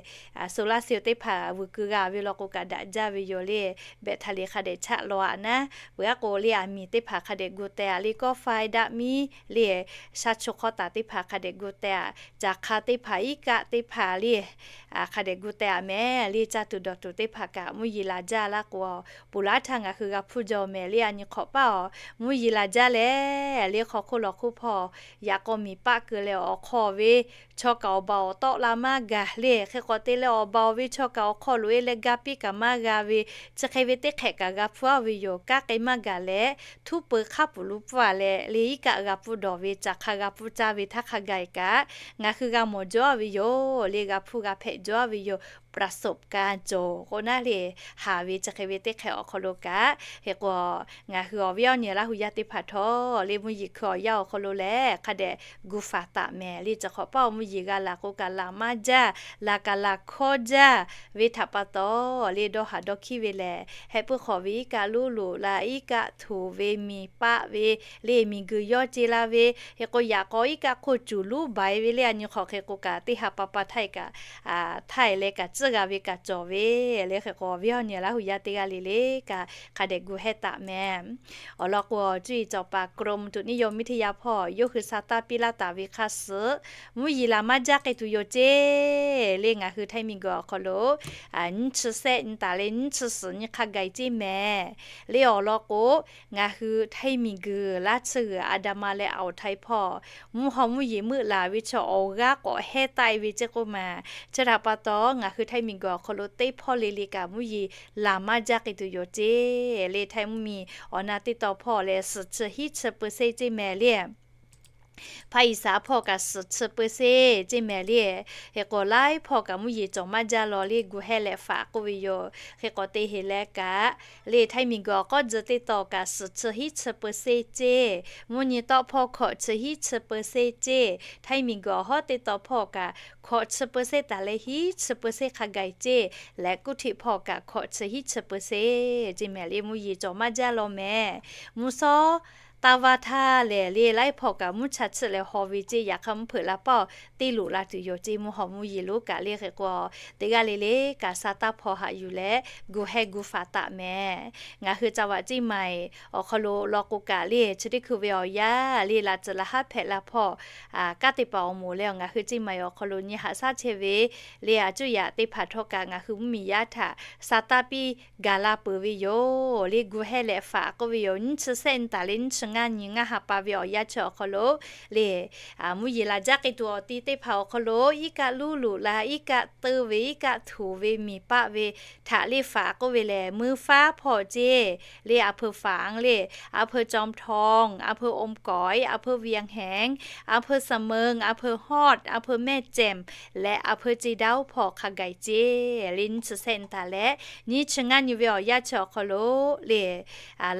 solar cell teˇ hpaˍ vuiˬ keu g'a ve law k'o kaꞈ daꞈ jaˇ ve yoˬ le. Beh htaꞈ le hk'a dehꞈ chaˆ lawˬ-a naˉ, peuˬ-a k'o le, aˬ miˍ teˇ hpaˍ hk'a dehꞈ gu teh-a le, kawˆ faiˇ daˆ miˉ le, shaˉ chu hk'awˇ taˍ teˇ hpaˍ hk'a dehꞈ gu teh-a, caˬ hk'a teˇ hpaˍ, iˉ kaˆ teˇ hpaˍ le, hk'a dehꞈ gu teh-a mehˍ le. Caˇ tuˬ dawˬ tuˬ teˇ hpaˍ kaꞈ mvuhˇ yeˬ laˬ jaˇ laˇ k'o, ponˬ laˇ htaˇ ngaˬ hui g'a hpuˇ jaw mehˍ le. A nyi hk'awꞈ paˆ-a, mvuhˇ yeˬ laˬ jaˇ leh le, hk'aw hk'oˆ lawˬ hk'oˆ hpawˇ yaꞈ k'aw miˬ paˆ keu leh awˬ hk'aw ve chaw kaꞈ awˬ baˬ awˬ tawˆ la maˇ gaˬ le. Hk'e k'awꞈ te leh awˬ baˬ awˬ ve chaw kaꞈ awˬ hk'aw loꞈ-e leh ga piˇ kaꞈ maˇ g'a ve, chi hk'e ve teˇ hk'ehꞈ kaꞈ g'a hpuˇ-a ve yoˬ. Kanˉ k'ai maˇ gaˬ leh, htuˉ peu hk'aˉ puˬ lo pfuhˇ-a leh le, iˉ kaˆ g'a hpuˇ dawˬ ve, caˬ hk'a g'a hpuˇ caˇ ve htaˇ hk'a gaˬ-e kaꞈ, ngaˬ hui g'a mawˬ jaw-a ve yoˬ le, g'a hpuˇ g'a hpehꞈ jaw-a ve yoˬ. ประสบการณ์ cawˬ k'o naˉ le, haˍ ve chi hk'e ve teˇ hk'ehꞈ awˬ hk'aw lo kaꞈ, hk'e k'o, ngaˬ hui awˬ viˉ awˬ nyi Laˇ hu yaˇ teˇ hpaˍ htawˇ le, mvuhˇ yeˬ hkui awˬ yanˇ awˬ hk'aw lo leh hk'a dehꞈ gu faˍ taˍ mehˍ le. Chi hk'awꞈ paˆ-a, mvuhˇ yeˬ g'a laˬ k'o kaꞈ laˬ maˇ jaˇ, laˬ kaꞈ laˬ hkawˇ jaˇ ve htaꞈ pa taw le, dawˇ haˍ dawˇ hkiˉ ve lehˬ, heh puiˉ hk'awꞈ ve iˉ kaˆ loˉ loꞈ la, iˉ kaˆ htoꞈ ve miˬ paˆ ve le, miˬ guiˬ yawˇ ce la ve, hk'e k'o yaꞈ k'aw iˉ kaˆ hk'oˆ cuˬ luˉ baiˍ ve le. A nyi hk'awꞈ hk'e k'o kaꞈ teˇ ha pa pa htaˇ kaꞈ, htaˇ leh kaꞈ tcuhˉ g'a ve kaꞈ cawˬ ve le. Hk'e k'o, awˬ viˉ awˬ nyi Laˇ hu yaˇ teˇ g'aˇ le le kaꞈ hk'a dehꞈ gu heh taˍ mehˍ. Awˬ lawn k'o, cuˇ yiˍ cawˬ paˍ กรมอุตุนิยมวิทยา hpawˇ yawˇ hui sa taˇ piˇ laˇ taˍ ve hk'a suhˍ, mvuhˇ yeˬ laˬ maˇ jaˇ k'ai tuˬ yoˬ ceˇ le. Ngaˬ hui htaiˇ miˬ guiˬ awˬ hk'aw lo nyiˇ chi shehˆ nyi taˍ leh nyiˇ chi suhˍ nyi hk'a gaˬ-e ceˇ mehˍ le. Awˬ lawn k'o, ngaˬ hui htaiˇ miˬ guiˬ laˇ chi g'uiˬ Aˍdanˍ ma leh Awˍ htaiˇ hpawˇ mvuhˇ haw mvuhˇ yeˬ meuˆ laˬ ve chaw awˬ g'aˇ k'awꞈ heh taˆ-e ve ceˇ k'oˆ ma. Chi htaꞈ pa taw, ngaˬ hui htaiˇ miˬ guiˬ awˬ hk'aw lo teˇ hpawˇ le le kaꞈ mvuhˇ yeˬ laˬ maˇ jaˇ k'ai tuˬ yoˬ ceˇ le. Htaiˇ mvuhˇ miˬ awˬ na teˇ taw hpawˇ leh suhˍ chi hiˉ chi peu seˇ ceˇ mehˍ le. Hpaˇ iˍ saˍ hpawˇ kaꞈ suhˍ chi peu seˇ ceˇ mehˍ le. Hk'e k'o, laiˉ hpawˇ kaꞈ mvuhˇ yeˬ cawˬ maˇ jaˇ law le, gu heh leh faꞈ k'oˆ ve yoˬ. Hk'e k'o, te heˍ leh kaꞈ le, htaiˇ miˬ guiˬ awˬ k'awˇ tcuh teˇ taw kaꞈ suhˍ chi hiˉ chi peu seˇ ceˇ, mvuhˇ nyi tawˆ hpawˇ hkawꞈ chi hiˉ chi peu seˇ ceˇ, htaiˇ miˬ guiˬ awˬ hawˉ teˇ taw hpawˇ kaꞈ hkawꞈ chi peu seˇ taˍ leh hiˉ chi peu seˇ hk'a gaˬ-e ceˇ, leh kuˇ htiˆ hpawˇ kaꞈ hkawꞈ chi hiˉ chi peu seˇ ceˇ mehˍ le. Mvuhˇ yeˬ cawˬ maˇ jaˇ law mehˍ. Mvuhˇ shawˉ taˇ vaˇ htaˇ lehˬ le, laiˉ hpawˇ kaꞈ mvuhˇ cha chiˆ leh haw ve ceˇ. Yaꞈ hk'aˇ mvuhˇ hpeuꞈ la paˇ teˇ loꞈ la tuˬ yoˬ ceˇ, mvuhˇ haw mvuhˇ yeˬ lonˉ kaꞈ le hk'e k'o, teˇ g'aˇ le le kaꞈ sa taˇ hpaw haꞈ yuˬ leh gu hehˇ gu faˍ taˍ mehˍ. Ngaˬ hui จังหวัดเชียงใหม่ awˬ hk'aw lo law k'o kaꞈ le, chi teˇ hkui ve awˬ yanˇ le, laꞈ tcuhˍ laꞈ haˉ hpehꞈ la hpawˇ kanˉ te paˍ awˬ moˍ leh, ngaˬ hui เชียงใหม่ awˬ hk'aw lo nyi haꞈ shaˉ chehˇ ve le, a cuˇ yaꞈ teˇ hpaˍ htawˇ kaꞈ ngaˬ hui mvuhˇmiˬ yaˇ htaꞈ sa taˇ piˇ gaˬ la peuˬ ve yoˬ. Le gu hehˇ leh faˍ k'oˆ ve yoˬ. Nyiˇ chi sehˆ nyi taˍ leh nyiˇ chi ngaˇ nyi ngaˇ ha pa ve awˬ yanˇ chi awˬ hk'aw lo le, mvuhˇ yeˬ laˬ jaˇ k'ai tuˬ awˬ ti teˇ hpaˍ awˬ hk'aw lo iˉ kaˆ luˇ loꞈ la, iˉ kaˆ teuˇ ve, iˉ kaˆ htoꞈ ve, miˬ paˆ ve htaꞈ le faˍ k'oˆ ve lehˬ, meuˇ faˉ hpawˇ ceˇ. Le อำเภอฝาง le, อำเภอจอมทอง อำเภออมก๋อย อำเภอเวียงแหง อำเภอเสมิง อำเภอฮอด อำเภอแม่แจ่ม leh อำเภอเชียงดาว hpawˇ hk'a gaˬ ceˇ. Le nyiˇ chi sehˆ nyi taˍ leh nyiˇ chi ngaˇ nyi ve awˬ yanˇ chi awˬ hk'aw lo le,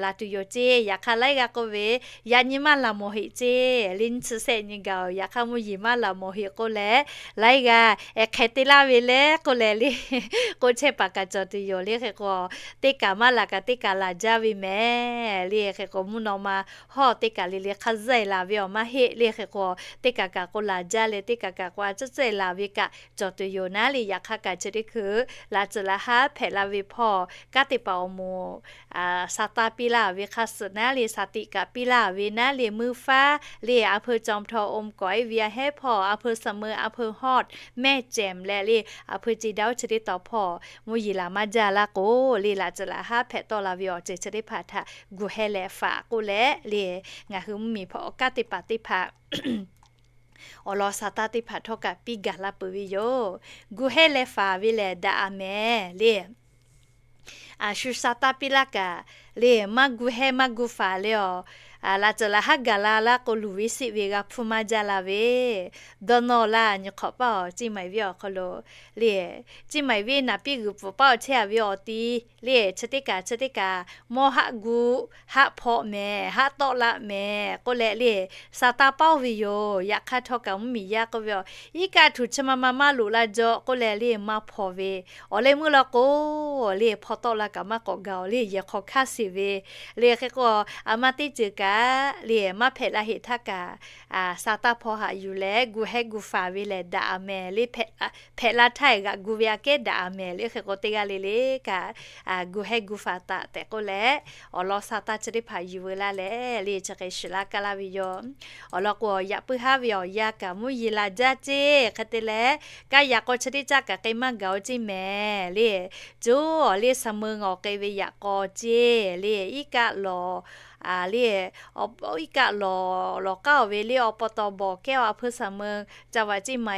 laˬ tuˬ yoˬ ceˇ. Yaꞈ hk'aˇ laiˉ g'aˇ k'oˆ ve, yaꞈ nyi maˇ laˬ mawˬ heˆ ceˇ. Le nyiˇ chi sehˆ nyi gaˬ-oˬ, yaꞈ hk'aˇ mvuhˇ yeˬ maˇ laˬ mawˬ heˆ k'oˆ leh, laiˉ g'aˇ ehˉ hk'e te laˇ ve le k'oˆ leh le, k'oˆ chehˇ paˍ kaꞈ cawˬ tuˬ yoˬ. Le hk'e k'o, teˇ kaꞈ maˇ laˬ kaꞈ teˇ kaꞈ laˬ jaˇ ve mehˍ. Le hk'e k'o, mvuhˇ naw ma hawˇ teˇ kaꞈ le le hk'a zuhˆ e laˬ ve awˬ maˇ heˆ. Le hk'e k'o, teˇ kaꞈ kaꞈ k'o laˬ jaˇ leh teˇ kaꞈ kaꞈ k'o a cuˇ cuˇ e laˬ ve kaꞈ cawˬ tuˬ yoˬ naˉ le. Yaꞈ hk'aˇ kaꞈ chi teˇ hkui laꞈ tcuhˍ laꞈ haˉ hpehꞈ la ve hpawˇ kanˉ te paˍ awˬ moˍ sa taˇ piˇ laˇ ve hk'a suhˍ naˉ le, sa tiꞈ kaꞈ piˇ laˇ ve naˉ le, meuˇ faˉ le อำเภอจอมทอง อมก๋อย เวียงแหง hpawˇ อำเภอเสมิง อำเภอฮอด แม่แจ่ม leh le อำเภอเชียงดาว chi teˇ taw hpawˇ mvuhˇ yeˬ laˬ maˇ jaˇ laˇ k'o, le laꞈ tcuhˍ laꞈ haˉ hpehꞈ tawˆ la ve awˬ ceuˬ chi teˇ hpaˍ htaꞈ gu hehˇ leh faˍ k'oˆ leh le, ngaˬ hui mvuhˇmiˬ hpawˇ kanˉ te paˍ teˇ hpaˍ awˬ lawn sa taˇ teˇ hpaˍ htawˇ kaꞈ piˇ gaˬ la peuˬ ve yoˬ. Gu hehˇ leh faˍ ve lehˬ daꞈ a mehˍ le. A shu sa taˇ piˇ laˇ kaꞈ le, maˇ gu hehˇ maˇ gu faˍ le awˬ, laꞈ tcuhˍ laꞈ haˉ gaˬ la laˇ k'o, luˬ ve siˆ ve g'a hpuˇ maˇ jaˇ la ve, dawˇ nawˇ laˇ nyi hk'awꞈ paˇ awˬ เชียงใหม่ venˇ awˬ hk'aw lo le, เชียงใหม่ venˇ naˍ piˇ g'uiˬ pfuhˍ paˇ awˬ chehˇ a ve awˬ ti le, chi teˇ kaꞈ chi teˇ kaꞈ mawˇ haˆ gu haˆ hpawˆ mehˍ, haˆ tawˆ laˆ mehˍ k'oˆ leh le, sa taˇ paˇ oˇ ve yoˬ. Yaꞈ hk'aˇ htawˇ kaꞈ mvuhˇmiˬ yaˇ k'oˆ ve awˬ, iˉ kaˆ htuꞈ chi ma ma maˇ loꞈ la jaw k'oˆ leh le, maˇ hpaw ve. Awˬ leh meuˇ law k'o le, hpaw tawˆ la kaꞈ maˇ k'awꞈ gaˬ-oˬ le, yehˬ hk'aw hkaˇ shiˍ ve le. Hk'e k'o, a ma teˇ ceuˬ kaꞈ le maˇ hpehꞈ la heˆ htaˇ kaꞈ, sa taˇ hpaw haꞈ yuˬ leh gu hehˇ gu faˍ ve lehˬ daꞈ a mehˍ le. Hpehꞈ la htaˇ g'aꞈ gu ve aꞈ kehˉ daꞈ a mehˍ le. Hk'e k'o, teˇ g'aˇ le le kaꞈ gu hehˇ gu faˍ taꞈ tehꞈ k'oˆ leh, awˬ lawn sa taˇ chi teˇ hpaˍ yuˬ veu laˇ leh le, chi hk'e shiˍ laˇ kaˇ laˇ ve yoˬ. Awˬ lawn k'o, yaꞈ puiˉ haˉ ve awˬ yanˇ kaꞈ mvuhˇ yeˬ laˬ jaˇ ceˇ. Hk'e te leh, kaˇ yaꞈ k'aw chi teˇ caˆ kaꞈ k'ai maˇ gaˬ-oˬ ceˇ mehˍ le. Coˇ awˬ le เสมิง awˬ k'ai ve yaꞈ k'aw ceˇ le, iˉ kaˆ lawˬ le, iˉ kaˆ lawˬ lawˬ k'aˉ-oˬ ve le, awˬ pa taw bawˬ kehˉ-oˬ อำเภอเสมิง จังหวัดเชียงใหม่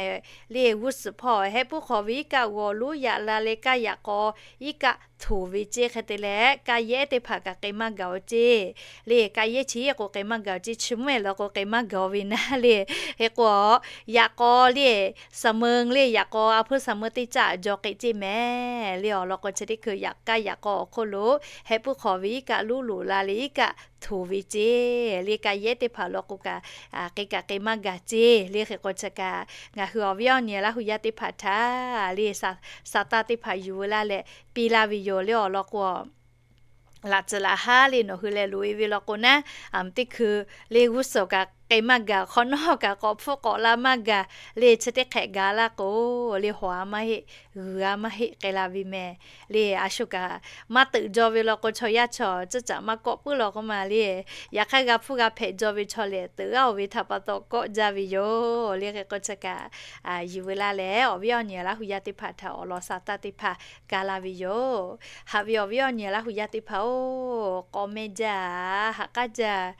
le g'uˇ suhˍ hpawˇ hehˆ puiˉ hk'aw ve iˉ kaˆ g'aw lonˉ yaꞈ la leh kaˇ yaꞈ k'aw iˉ kaˆ htoꞈ ve ceˇ. Hk'e te leh, kaˇ yehˉ teˇ hpaˍ kaꞈ k'ai maˇ gaˬ-oˬ ceˇ le. Kaˇ yehˉ chi yehˉ k'o k'ai maˇ gaˬ-oˬ ceˇ, chi mvuhˇ ehˍ lawˬ k'o k'ai maˇ gaˬ ve naˉ le. Hk'e k'o, yaꞈ k'aw le เสมิง le yaꞈ k'aw อำเภอเสมิง teˇ caˆ jaw k'ai ceˇ mehˍ le. Awˬ lawn k'o, chi teˇ hkui yaꞈ kaˇ yaꞈ k'aw awˬ hk'oˆ lo hehˆ puiˉ hk'aw ve iˉ kaˆ lonˉ loꞈ la leh iˉ kaˆ htoꞈ ve ceˇ le. Kaˇ yehˉ teˇ hpaˍ law k'o kaꞈ, k'ai kaꞈ k'ai maˇ gaˬ ceˇ le. Hk'e k'o, chi kaꞈ ngaˬ hui awˬ viˉ awˬ nyi Laˇ hu yaˇ teˇ hpaˍ htaꞈ le, sa taˇ teˇ hpaˍ yuˬ veu laˇ leh piˇ laˇ ve yoˬ le. Awˬ lawn k'o, laꞈ tcuhˍ laꞈ haˉ le nawˬ hui leh loꞈ e ve law k'o naˉ, a mvuhˇ teˇ hkui le g'uˇ suhˍ kaꞈ k'ai maˇ gaˬ, hk'awꞈ nawˉ kaꞈ k'awꞈ hpfuhˆ k'awꞈ la maˇ gaˬ le, chi teˇ hk'ehꞈ gaˬ laˇ k'o le, hawˍ a maˇ heˆ, g'uiˬ a maˇ heˆ k'ai la ve mehˍ le. A shu kaꞈ maˇ teuꞈ jaw ve law k'o, chaw yaˇ chaw ceuˇ caꞈ maˇ kawˆ puiˉ law k'oˆ ma le. Yaꞈ hk'aˇ g'a hpuˇ g'a hpehꞈ jaw ve chaw lehˬ, teuꞈ g'aˇ-oˬ ve htaꞈ pa taw kawˆ jaˇ ve yoˬ le. Hk'e k'o, chi kaꞈ yuˬ veu laˇ leh awˬ viˉ awˬ nyi Laˇ hu yaˇ teˇ hpaˍ htaꞈ awˬ lawn sa taˇ teˇ hpaˍ ka la ve yoˬ. Haꞈ ve awˬ viˉ awˬ nyi Laˇ hu yaˇ teˇ hpaˍ-oˬ, k'aw mehˇ jaˇ, haꞈ k'aˉ jaˇ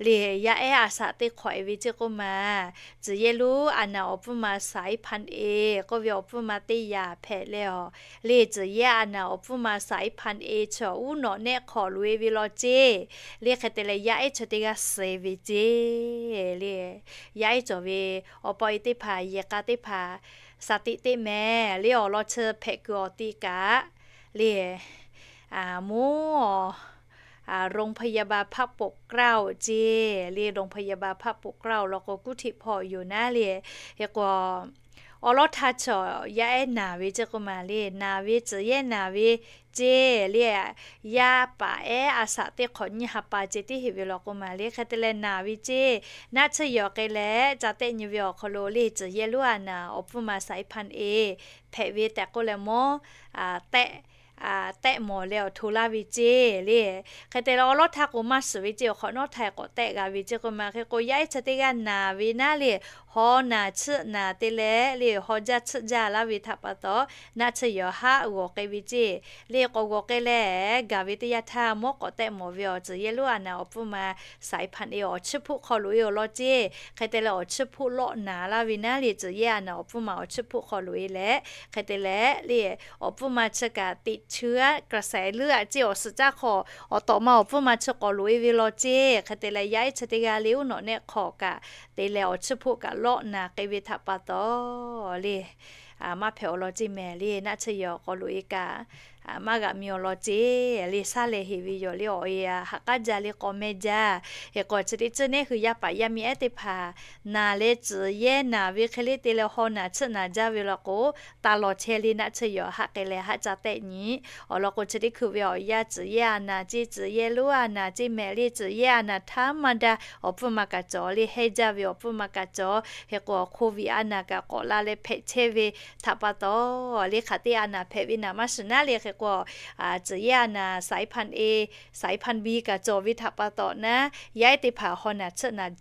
le. Yaˇ ehˉ a shaꞈ teˇ hk'awꞈ e ve ceˇ k'oˆ ma, tcuhˬ yehˇ lonˉ a naˍ awˬ pfuhˇ ma Saiˉ Hpanˍ-e k'oˆ ve awˬ pfuhˇ ma teˇ yaꞈ hpehꞈ leh awˬ le, tcuhˬ yehˇ a naˍ awˬ pfuhˇ ma Saiˉ Hpanˍ-e chi uˉ nawꞈ nehˆ hk'aw loꞈ e ve law ceˇ le. Hk'e te leh yaˇ ehˉ chi teˇ g'aˇ suh e ve ceˇ le. Yaˇ ehˉ cawˬ ve awˬ pa awˬ e teˇ hpaˍ, yehˬ k'a teˇ hpaˍ, shaˍ tiꞈ teˇ mehˍ le. Awˬ lawn chi hpehꞈ kuiˬ awˬ ti kaꞈ le, mvuhˇ โรงพยาบาลพระปกเกล้า ceˇ le. โรงพยาบาลพระปกเกล้า law k'o, kuˇ htiˆ hpawˇ yoˬ naˉ le. Hk'e k'o, Awˬ lawˉ htaˇ chaw yaˇ ehˉ naˬ ve ceˇ k'oˆ maˬ le, naˬ ve tcuhˬ yehˇ naˬ ve ceˇ le, yaˇ paˍ ehˉ a shaꞈ teˇ hk'awꞈ nyiˇ ha pa ceh tiˉ heˆ ve law k'oˆ maˬ le. Hk'e te leh naˬ ve ceˇ, naˆ tsuhˇ yawˬ k'ai leh ca tehˆ nyi ve awˬ hk'aw lo le tcuhˬ yehˇ lonˉ a naˬ awˬ pfuhˇ ma สายพันธุ์ A hpehꞈ ve tehꞈ k'oˆ leh mawˇ tehˆ tehˆ mawˬ leh awˬ hto laˇ ve ceˇ le. Hk'e te leh awˬ lawˉ htaˇ k'o maˇ shiˍ ve ceˇ, awˬ hk'awꞈ nawˉ htaˇ k'awꞈ tehˆ g'a ve ceˇ k'oˆ maˬ. Hk'e k'o yaˇ ehˉ chi teˇ g'aˇ naˬ ve naˉ le, haw naˬ tsuhˆ naˬ te leh le haw jaˇ tsuhˆ jaˇ laˇ ve htaꞈ pa taw, naˆ tsuhˇ yawˬ haˆ g'awˬ k'ai ve ceˇ le. K'awꞈ g'awˬ k'ai leh gaˬ ve teˇ yanˇ htaˇ mawˇ k'awꞈ tehˆ mawˬ ve awˬ tcuhˬ yehˇ lonˉ a naˬ awˬ pfuhˇ ma สายพันธุ์ A awˬ chiˇ hpuˆ hk'aw loꞈ e awˬ lawn ceˇ. Hk'e te leh awˬ chiˇ hpuˆ lawˆ naˬ laˇ ve naˉ le tcuhˬ yehˇ a naˬ awˬ pfuhˇ ma awˬ chiˇ hpuˆ hk'aw loꞈ e leh, hk'e te leh le awˬ pfuhˇ ma chi kaꞈ teꞈ chi aˉ kaꞈ saiˍ leuˉ aꞈ ceˇ awˬ suhˍ caˇ hk'aw awˬ tawꞈ ma awˬ pfuhˇ ma chi k'awꞈ loꞈ e ve law ceˇ. Hk'e te leh yaˇ ehˉ chi teˇ g'aˇ le uˉ nawꞈ nehˆ hk'aw kaꞈ te leh awˬ chiˇ hpuˆ kaꞈ lawˆ naˬ k'ai ve htaꞈ pa taw le maˇ hpehꞈ awˬ lawn ceˇ mehˍ le. Naˆ tsuhˇ yawˬ k'awꞈ loꞈ e kaꞈ maˇ g'aꞈ mi awˬ lawn ceˇ le. Saˉ lehˬ heˍ ve yoˬ le awˬ e a haꞈ k'aˉ jaˇ le k'aw mehˇ jaˇ. Hk'e k'o chi teˇ ceuˬ neˉ hui yaˇ paˍ yaˇ miˇ ehˉ teˇ hpaˍ naˬ leh tcuhˬ yehˇ naˬ ve hk'e le te leh haw naˬ tsuhˆ naˬ jaˇ ve law k'o, taˇ lawˬ chehˇ le naˆ tsuhˇ yawˬ haˆ k'ai leh haˆ ca tehˆ nyi. Awˬ lawn k'o chi teˇ hkui ve awˬ yanˇ tcuhˬ yehˇ a naˬ ceˇ, tcuhˬ yehˇ lonˉ a naˬ ceˇ mehˍ le, tcuhˬ yehˇ a naˬ htaˇ maˇ daˇ awˬ pfuhˇ ma kaꞈ cawˬ le hehˇ jaˇ ve awˬ pfuhˇ ma kaꞈ cawˬ. Hk'e k'o COVID a naˬ kaꞈ k'awꞈ la leh hpehꞈ chehˇ ve htaꞈ pa taw, le hk'aˬ teˇ a naˬ hpehꞈ ve naˬ maˇ shiˍ naˉ le. Hk'e k'o tcuhˬ yehˇ a naˬ สายพันธุ์ A สายพันธุ์ B kaꞈ cawˬ ve htaꞈ pa taw naˉ, yaˇ ehˉ teˇ hpaˍ haw naˬ tsuhˆ naˬ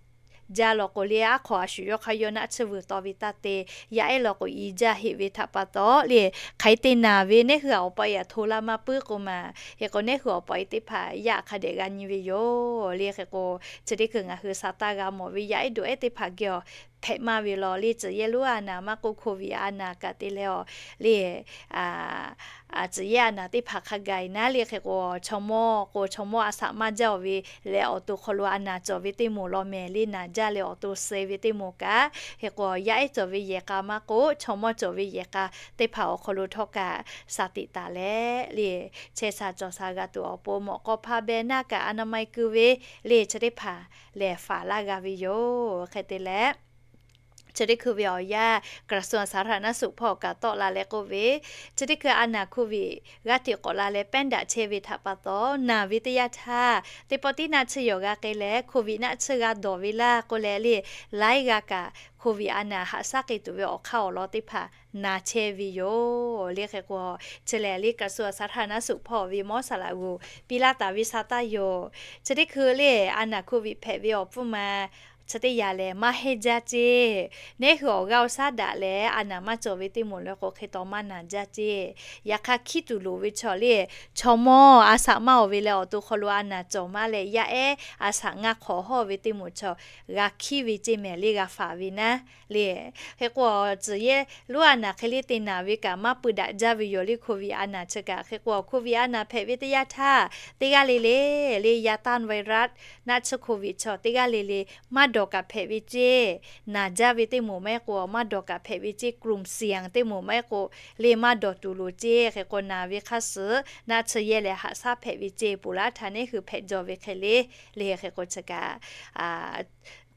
jaˇ law k'o le, aˉ hk'aw a shu yawˇ hk'a yawˇ naˆ tsuhˇ vuiˬ taw ve taˇ te, yaˇ ehˉ law k'o i jaˇ heˆ ve htaꞈ pa taw le, hk'aˬ hk'e te naˬ ve neˉ hui awˬ pa yaꞈ hto laˇ maˇ puiˉ k'o maˬ. Hk'e k'o neˉ hui awˬ pa e teˇ hpaˍ yaˇ hk'a dehꞈ g'a nyi ve yoˬ le. Hk'e k'o chi teˇ hkui ngaˬ hui sa taˇ g'a mawˬ ve yaˇ ehˉ doꞈ ehˉ teˇ hpaˍ geh awˬ hpehꞈ maˇ ve law le tcuhˬ yehˇ lonˉ a naˬ maˇ k'oˆ COVID a naˬ kaꞈ te leh awˬ le tcuhˬ yehˇ a naˬ teˇ hpaˍ hk'a gaˬ e naˉ le. Hk'e k'o chaw mawˇ k'o chaw mawˇ a shaꞈ maˇ jaˇ awˬ ve leh awˬ to hk'aw lo a naˬ cawˬ ve teˇ moˍ law mehˍ le naˬ jaˇ leh awˬ to suh ve teˇ moˍ kaꞈ, hk'e k'o yaˇ ehˉ cawˬ ve yehˬ k'a maˇ k'oˆ chaw mawˇ cawˬ ve yehˬ k'a teˇ hpaˍ awˬ hk'aw lo htawˇ kaꞈ sa tiꞈ taˍ leh le chehˇ sha cawˬ sha g'a tuˬ awˬ pon mawꞈ k'aw hpa beh naˇ kaꞈ อนามัย keu ve le chi teˇ hpaˍ lehˬ faˍ laˇ g'a ve yoˬ. Hk'e te leh chi teˇ hkui ve awˬ yanˇ กระทรวงสาธารณสุข hpawˇ kaꞈ tawˆ la leh k'oˆ ve, chi teˇ hkui a naˬ COVID g'aˇ hteꞈ k'awꞈ la leh pehˉ daꞈ chehˇ ve htaꞈ pa taw, naˬ ve teˇ yanˇ htaˇ teˇ pawˆ tiˉ naˆ tsuhˇ yawˬ g'a k'ai leh COVID naˆ tsuhˇ g'a dawˬ ve laˇ k'oˆ leh le, laiˉ g'aˇ kaꞈ COVID a naˬ haꞈ shaˉ k'ai tuˬ ve awˬ hk'aˇ awˬ lawn teˇ hpaˍ na chehˇ ve yoˬ le. Hk'e k'o chi lehˬ le กระทรวงสาธารณสุข hpawˇ ve mawˇ saˍ laꞈ g'oˬ piˇ laˇ taˍ ve sha taˇ yoˬ. Chi teˇ hkui le a naˬ COVID hpehꞈ ve awˬ pfuhˇ ma chi teˇ yanˇ lehˬ maˇ heˆ jaˇ ceˇ. Neˉ hui awˬ g'aˇ awˬ shaˉ daꞈ leh a naˬ maˇ cawˬ ve teˇ moˍ le k'o hk'e taw maˇ naˬ jaˇ ceˇ. Yaꞈ hk'aˇ hkiˉ tuˬ loˍ ve chaw le, chaw mawˇ a shaꞈ maˇ awˬ ve leh awˬ to hk'aw lo a naˬ cawˬ maˇ leh yaˇ ehˉ a shaꞈ ngaˇ hk'awꞈ hawˇ ve teˇ moˍ chaw g'a hkiˉ ve ceˇ mehˍ le g'a faˍ ve naˉ le. Hk'e k'o tcuhˬ yehˇ lonˉ a naˬ hk'e le te naˬ ve kaꞈ maˇ pui daꞈ jaˇ ve yoˬ le COVID a naˬ chi kaꞈ. Hk'e k'o COVID a naˬ hpehꞈ ve teˇ yanˇ htaˇ teˇ g'aˇ le le le ยาต้านไวรัส naˆ tsuhˇ COVID chaw teˇ g'aˇ le le maˇ dawˬ kaꞈ hpehꞈ ve ceˇ. Naˬ jaˇ ve teˇ moˍ maˇ heˆ k'o maˇ dawˬ kaꞈ hpehꞈ ve ceˇ, กลุ่มเสี่ยง teˇ moˍ maˇ heˆ k'o le maˇ dawˬ tuˬ loˍ ceˇ. Hk'e k'o naˬ ve hk'aˇ suh naˆ tsuhˇ yehˇ leh haꞈ shaˉ hpehꞈ ve ceˇ. Poˬ laˇ htaꞈ neˉ hui hpehꞈ jaw ve hk'e le le hk'e k'o chi kaꞈ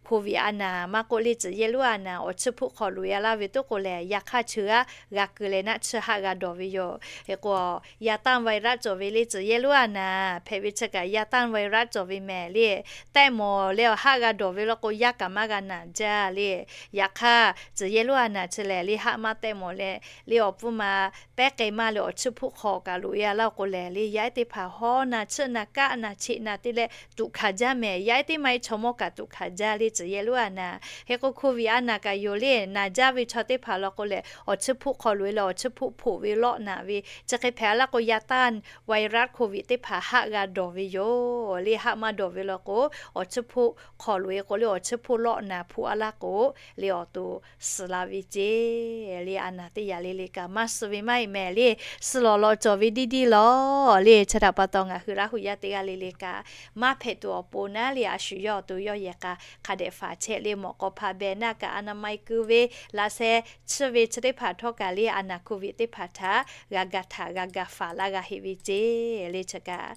COVID a naˬ maˇ k'oˆ le tcuhˬ yehˇ lonˉ a naˬ awˬ chiˇ hpuˆ hk'aw loꞈ e a laˇ ve toˉ k'o lehˬ, yaꞈ hk'aˇ chi g'aˇ g'a keu leh naˆ tsuhˇ haˆ g'a dawˬ ve yoˬ. Hk'e k'o ยาต้านไวรัส cawˬ ve le tcuhˬ yehˇ lonˉ a naˬ hpehꞈ ve chi kaꞈ ยาต้านไวรัส cawˬ ve mehˍ le. Tehˆ mawˬ leh awˬ haˆ g'a dawˬ ve law k'o yaˇ kaꞈ maˇ g'a naˬ jaˇ le. Yaꞈ hk'aˇ tcuhˬ yehˇ lonˉ a naˬ chi lehˬ le haˆ maˇ tehˆ mawˬ leh le awˬ pfuhˇ ma pehˉ k'ai maˇ leh awˬ chiˇ hpuˆ hk'aw kaꞈ loꞈ e a laˇ k'o lehˬ le, yaˇ ehˉ teˇ hpaˍ haw naˬ tsuhˆ naˬ kaˆ naˬ cheꞈ naˬ te leh tuꞈ hkanˍ jaˇ mehˍ. Yaˇ ehˉ teˇ maˇ e chaw mawˇ kaꞈ tuꞈ hkanˍ jaˇ le tcuhˬ yehˇ lonˉ a naˬ. Hk'e k'o COVID a naˬ kaꞈ yoˬ le naˬ jaˇ ve chaw teˇ hpaˍ law k'o lehˬ awˬ chiˇ hpuˆ hk'aw loꞈ e leh awˬ chiˇ hpuˆ hpoꞈ ve lawˆ naˬ ve chi hk'e hpehꞈ a laˇ k'o ยาต้านไวรัส COVID teˇ hpaˍ haˆ g'a dawˬ ve yoˬ le. Haˆ maˇ dawˬ ve law k'o awˬ chiˇ hpuˆ hk'aw loꞈ e k'o le awˬ chiˇ hpuˆ lawˆ naˬ hpuꞈ a laˇ k'o le awˬ to suh la ve ceˇ le. A naˬ teˇ yaꞈ le le kaꞈ maˇ suh ve maˇ heˆ mehˍ le. Suh lawˬ lawꞈ cawˬ ve diˇ diˇ lawˬ le. Chi htaꞈ pa taw ngaˬ hui Laˇ huˍ yaˇ teˇ g'aˇ le le kaꞈ maˇ hpehꞈ tuˬ awˬ pon naˉ le a shu yawˇ awˬ to yawˇ yehˬ k'a hk'a dehꞈ faˍ chehˇ le mawꞈ k'aw hpa beh naˆ kaꞈ อนามัย keu ve laꞈ sheh chiˇ ve chi teˇ hpaˍ htawˇ kaꞈ le อาณา โควิด teˇ hpaˍ htaꞈ g'a ga htaꞈ g'a ga faˍ laˇ g'a heˆ ve ceˇ. Le chi kaꞈ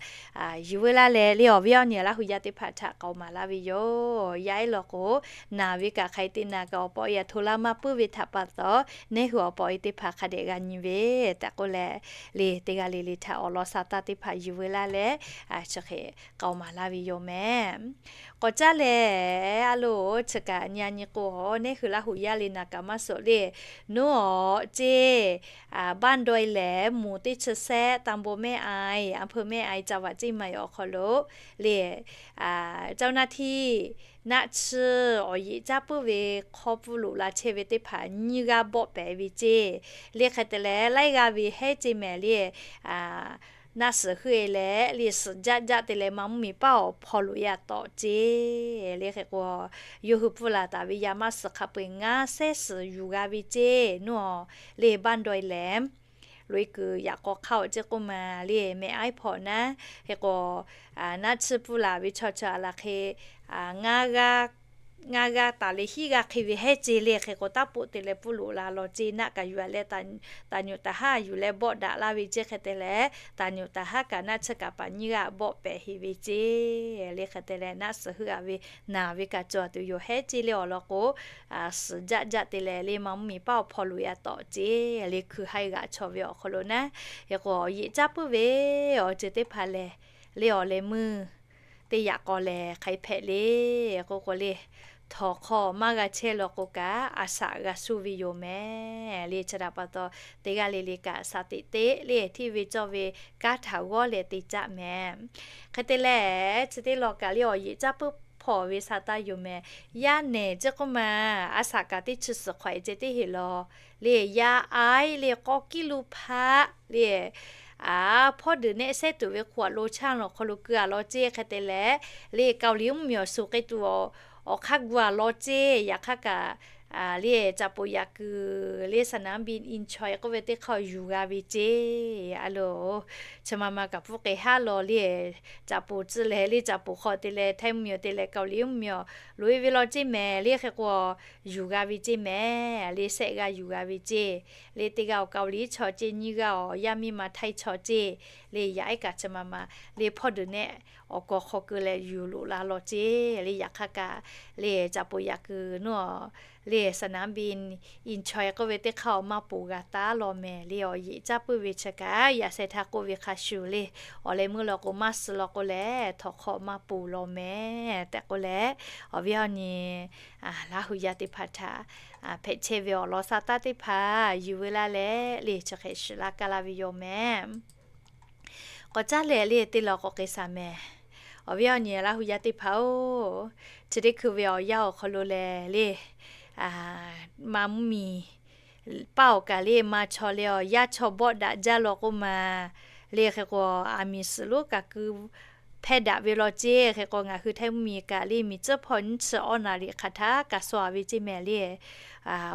yuˬ veu laˇ leh le awˬ viˉ awˬ nyi Laˇ hu yaˇ teˇ hpaˍ htaꞈ k'aoˍ maˍ laˇ ve yoˬ. Yaˇ ehˉ law k'o, naˬ ve kaꞈ hk'aˬ hk'e te naˬ kaꞈ awˬ pa awˬ e htaꞈ hto laˇ maˇ puiˉ ve htaꞈ pa taw, neˇ hui awˬ pa awˬ e teˇ hpaˍ hk'a dehꞈ g'a nyi ve tehꞈ k'oˆ leh, le teˇ g'aˇ le le htaꞈ awˬ lawn sa taˇ teˇ hpaˍ yuˬ veu laˇ leh, chi hk'e k'aoˍ maˍ laˇ ve yoˬ mehˍ. K'awꞈ caˉ lehˬ, a loˬ, chi kaꞈ nyi a nyi k'o, neˇ hui Laˇ hu yaˇ le naˬ kaꞈ maˇ suhˍ le, nuˉ awˬ ceˇ, บ้านดอยแหลม หมู่ teˇ chi sehˆ ตำบลแม่อาย อำเภอแม่อาย จังหวัดเชียงใหม่ awˬ hk'aw lo le, เจ้าหน้าที่ naˆ chiˇ awˬ yeꞈ caˉ puiˉ ve hk'aw pfuhˇ loꞈ la chehˇ ve teˇ hpaˍ nyiˇ g'aˇ bawˆ pehˍ ve ceˇ. Le hk'e te leh laiˉ g'aˇ ve hehˉ ceˇ mehˍ le, naˆ suhˍ heuˆ e leh le suhˍ jaˆ jaˆ te leh maˇ mvuhˇ miˬ paˇ awˬ hpaw loꞈ e a tawꞈ ceˇ. Le hk'e k'o, yawˇ hui pfuhˇ laˬ taˍ ve yaˇ maˇ suhˍ hk'a peu eˬ ngaˇ sehˉ suhˍ yuˬ g'a ve ceˇ. Nuˉ awˬ le บ้านดอยแหลม loꞈ e kuiˬ yaꞈ k'aw hk'aˇ awˬ ceˇ k'oˆ ma le mehˍ aiˉ hpawꞈ naˉ hk'e k'o, naˆ chiˇ pfuhˇ laˬ ve chaw chi a laˬ hk'e ngaˇ g'aˇ taˍ leh hiˉ g'aˇ hk'e ve hehˉ ceˇ. Le hk'e k'o, taˇ poˆ te leh pfuhˇ loꞈ la law ceˇ. Naˆ kaꞈ yuˬ a leh taˍ nyuꞈ taˍ haˉ yuˬ leh bawˆ daꞈ laˇ ve ceˇ. Hk'e te leh, taˍ nyuꞈ taˍ haˉ kaꞈ naˆ chiˇ kaꞈ paˍ nyiˇ g'aˇ bawˆ pehˍ heˆ ve ceˇ. Le hk'e te leh, naˆ suhˍ heuˆ a ve naˬ ve kaꞈ cawˬ tuˬ yoˬ. Hehˉ ceˇ le awˬ lawn k'o, suhˍ jaˆ jaˆ te leh le maˇ mvuhˇ miˬ paˇ awˬ hpaw loꞈ e a tawꞈ ceˇ. Le hkuiˬ haiˬ g'aꞈ chaw ve awˬ hk'aw lo naˉ hk'e k'o, yeꞈ caˉ puiˉ ve awˬ ceuˬ teˇ hpaˍ lehˬ, le awˬ leh meuˇ teˇ yaꞈ k'aw lehˬ hk'aˬ hk'e hpehꞈ le k'oˆ k'o le, htawnˍ hk'aw maˇ g'a chehˇ law k'o kaꞈ, a shaꞈ g'a suh ve yoˬ mehˍ. Le chi htaꞈ pa taw, teˇ g'aˇ le le kaꞈ shaˍ teꞈ teˆ le hteˇ ve cawˇ ve kanˉ htaꞈ g'awˇ leh te caˆ mehˍ. Hk'e te leh, chi teˇ lawn kaꞈ le awˬ yeꞈ caˉ puiˉ hpawˇ ve sa taˇ yoˬ mehˍ. Yaˇ nehˬ ceˇ k'oˆ ma, a shaꞈ kaꞈ teˇ chi suhˍ hk'awꞈ e ceh teˇ heˍ law. Le yaˇ aiˉ le k'awˇ kiˉ luˇ hpaˆ le, a, hpawˇ deuˬ nehˆ sehˉ tuˬ ve hk'oꞈ lo chaˇ lawˬ hk'aw lo keu a law ceˇ. Hk'e te leh, le Kaoˍliˍ mvuhˇ miˬ awˬ suhˍ k'e tuˬ awˬ hk'aˇ gu a law ceˇ. Yaꞈ hk'aˇ kaꞈ le caꞈ poˍ yaꞈ kuiˬ le สนามบินอินชอน k'oˆ ve teˇ hk'aˇ yuˬ g'a ve ceˇ. A loˬ, chi ma ma kaꞈ pfuhˇ k'ai haˉ law le, caꞈ poˍ tcuh leh le caꞈ poˍ hk'aw te leh Htaiˇ mvuhˇ miˬ te leh Kaoˍliˍ mvuhˇ miˬ loꞈ e ve law ceˇ mehˍ. Le hk'e k'o, yuˬ g'a ve ceˇ mehˍ. Le shehˆ g'aˇ yuˬ g'a ve ceˇ. Le teˇ g'aˇ awˬ Kaoˍliˍ chaw ceˇ, nyiˇ g'aˇ awˬ yaˇ miˇ ma Htaiˇ chaw ceˇ. Le yaˇ ehˉ kaꞈ chi ma ma le hpawˇ deuˬ nehˆ awˬ kawˬ hk'aw keu leh yuˬ loꞈ la law ceˇ. Le yaꞈ hk'aˇ kaꞈ le caꞈ poˍ yaꞈ kuiˬ nuˇ le สนามบินอินชอน k'oˆ ve teˇ hk'aˇ awˬ maˇ poˬ g'a taˉ law mehˍ. Le awˬ yeꞈ caˉ puiˉ ve chi kaꞈ yaꞈ sheh htaˇ k'oˆ ve hk'a shuˍ le, awˬ leh meuˇ law k'o maˇ suh law k'o leh, htawnˍ hk'aw maˇ poˬ law mehˍ tehꞈ k'oˆ leh, awˬ viˉ awˬ nyi Laˇ hu yaˇ teˇ hpaˍ htaꞈ hpehꞈ chehˇ ve awˬ lawn sa taˇ teˇ hpaˍ yuˬ veu laˇ leh le chi hk'e shiˍ laˇ kaˇ laˇ ve yoˬ mehˍ. K'awꞈ caˉ leh le teˇ lawn k'awꞈ k'ai shaˍ mehˍ. Awˬ viˉ awˬ nyi Laˇ hu yaˇ teˇ hpaˍ-oˬ, chi teˇ hkui ve awˬ yanˇ awˬ hk'aw lo lehˬ le, maˇ mvuhˇ miˬ paˇ awˬ kaꞈ le maˇ chaw leh awˬ yaˇ chaw bawˆ daꞈ jaˇ law k'oˆ ma. Le hk'e k'o, aˬ miˍ suhˍ lonˉ kaꞈ keu hpehˇ daꞈ ve law ceˇ. Hk'e k'o, ngaˬ hui Htaiˇ mvuhˇ miˬ kaꞈ le miˬ tcuhˉ hpawˇ nyiˇ chi awˇ naˍ riˍ hk'aˬ htaˇ kaꞈ shaw a ve ceˇ mehˍ le.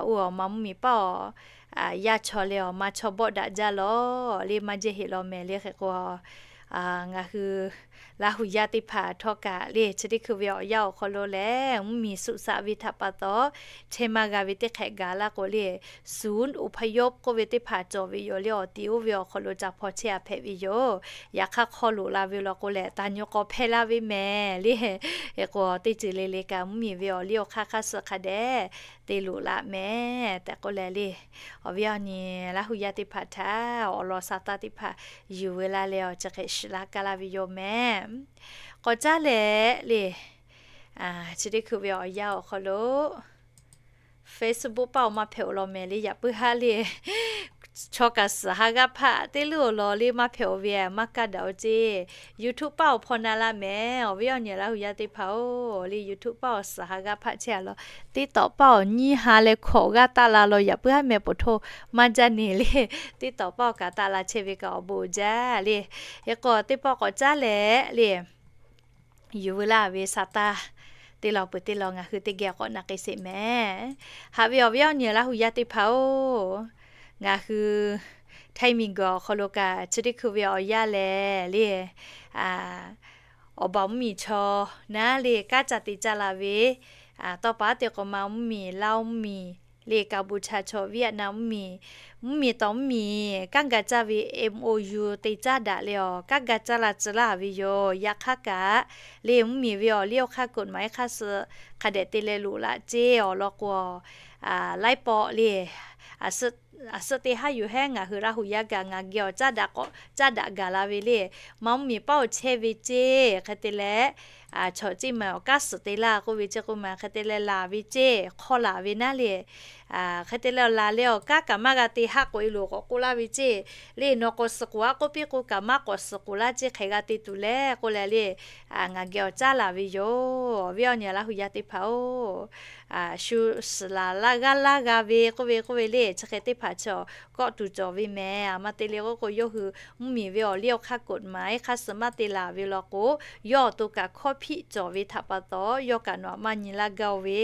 Oˇ awˬ maˇ mvuhˇ miˬ paˇ awˬ yaˇ chaw leh awˬ maˇ chaw bawˆ daꞈ jaˇ law le maˇ jehˇ heˆ law mehˍ. Le hk'e k'o, ngaˬ hui Laˇ hu yaˇ teˇ hpaˍ htawˇ kaꞈ le chi teˇ hkui ve awˬ yanˇ awˬ hk'aw lo lehˬ, mvuhˇ miˬ suh shaꞈ ve htaꞈ pa taw, chehˇ maˇ g'a ve teˇ hk'ehꞈ gaˬ laˇ k'o le, ศูนย์อพยพ k'oˆ ve teˇ hpaˍ cawˬ ve yoˬ le. Awˬ ti oˇ ve awˬ hk'aw lo ca hpaw chehˇ a hpehꞈ ve yoˬ. Yaꞈ hk'aˇ hk'aw loꞈ la ve law k'o lehˬ, taˍ nyi k'aw hpehˇ laˇ ve mehˍ le. Hk'e k'o, teˇ ceuˬ le le kaꞈ mvuhˇ miˬ ve awˬ liˇ awˬ hk'aˇ hk'aˇ suh hk'a dehꞈ te loꞈ laꞈ mehˍ tehꞈ k'oˆ leh le, awˬ viˉ awˬ nyi Laˇ hu yaˇ teˇ hpaˍ htaꞈ awˬ lawn sa taˇ teˇ hpaˍ yuˬ veu laˇ leh awˬ chi hk'e shiˍ laˇ kaˇ laˇ ve yoˬ mehˍ. K'awꞈ caˉ leh le, chi teˇ hkui ve awˬ yanˇ awˬ hk'aw lo Facebook paˇ awˬ maˇ hpehꞈ-oˬ law mehˍ le. Yaꞈ puiˉ haˉ le, chaw kaꞈ suhˍ ha g'aˇ hpaˆ teˇ leuˉ-oˬ law le maˇ hpehꞈ-oˬ ve maˇ kaˇ daꞈ-oˬ ceˇ. YouTube paˇ awˬ hpaw na laˇ mehˍ. Awˬ viˉ awˬ nyi Laˇ hu yaˇ teˇ hpaˍ-oˬ, le YouTube paˇ awˬ suhˍ ha g'aˇ hpaˆ chehˇ a law. TikTok paˇ awˬ nyiˇ ha leh hkawꞈ g'aˇ taˆ la law. Yaꞈ puiˉ haˉ meh pfuhˍ htoˇ maˇ jaˇ ne le. TikTok paˇ awˬ kaꞈ taˆ la chehˇ ve kaꞈ awˬ bon jaˇ le. Hk'e k'o, teˇ pawˆ k'awꞈ caˉ leh le, yuˬ veu laˇ ve sa taˇ teˇ lawn peuˬ teˇ lawn ngaˬ hui teˇ geh k'awꞈ na k'ai sheˍ mehˍ. Haꞈ ve awˬ viˉ awˬ nyi Laˇ hu yaˇ teˇ hpaˍ-oˬ, ngaˬ hui Htaiˇ miˬguiˬ awˬ hk'aw lo kaꞈ chi teˇ hkui ve awˬ yanˇ lehˬ le, awˬ baˬ mvuhˇ miˬ chaw naˉ le kanˉ ca te caˇ la ve Tawˇ pa te k'o ma mvuhˇmiˬ, Laˇ mvuhˇmiˬ, le Kaˍbuˍchaˍ chaw, Vietnam mvuhˇmiˬ, mvuhˇmiˬ tawˍ mvuhˇmiˬ kanˉ ga caˇ ve M O U te caˉ daꞈ le awˬ, kanˉ ga caˇ la tcuh laˇ ve yoˬ. Yaꞈ hk'aˇ kaꞈ le mvuhˇmiˬ ve awˬ liˇ awˬ hk'aˇ กฎหมาย hk'aˇ suh hk'a dehꞈ te leh loꞈ laꞈ ceˇ awˬ lawn k'o, laiˉ pawˆ le a suhˆ teˇ haˉ yuˬ hehˉ ngaˬ hui Laˇ hu yaˇ gaˬ ngaˬ geh awˬ caˉ daꞈ k'awꞈ caˉ daꞈ gaˬ la ve le. Ma mvuhˇmiˬ paˉ awˬ chehˇ ve ceˇ hk'e te leh, chaw ceˇ maˬ awˬ kanˉ suhˍ te laˇ k'oˆ ve ceˇ k'oˆ ma hk'e te leh laˬ ve ceˇ hk'aw laˬ ve naˉ le. Hk'e te leh laˬ leh awˬ kanˉ kaꞈ maˇ g'a te haˆ k'oꞈ e loˬ k'awꞈ k'oˆ laˇ ve ceˇ le. Nawˬ k'awꞈ suhˍ k'oˍ a k'oˆ piˇ k'o kaꞈ maˇ k'awꞈ suhˍ k'oˍ laˇ ceˇ hk'e g'a te tuˬ le k'oˆ leh le, ngaˬ geh awˬ caˉ laˬ ve yoˬ. Awˬ viˉ awˬ nyi Laˇ hu yaˇ teˇ hpaˍ-oˬ, shu suhˍ laˬ laˇ g'aˇ laˇ g'a ve k'oˆ ve k'oˆ ve le chi hk'e teˇ hpaˍ chaw kawˆ tuˬ cawˬ ve mehˍ. A ma te le k'oˆ k'o yawˇ hui mvuhˇmiˬ ve awˬ liˇ awˬ hk'aˇ กฎหมาย hk'aˇ suh maˇ te laˬ ve law k'o, yawˇ awˬ to kaꞈ hkawˇ hpiˆ cawˬ ve htaꞈ pa taw yawˇ kaꞈ nawˬ aꞈ maˇ nyi laˇ gaˇ-oˬ ve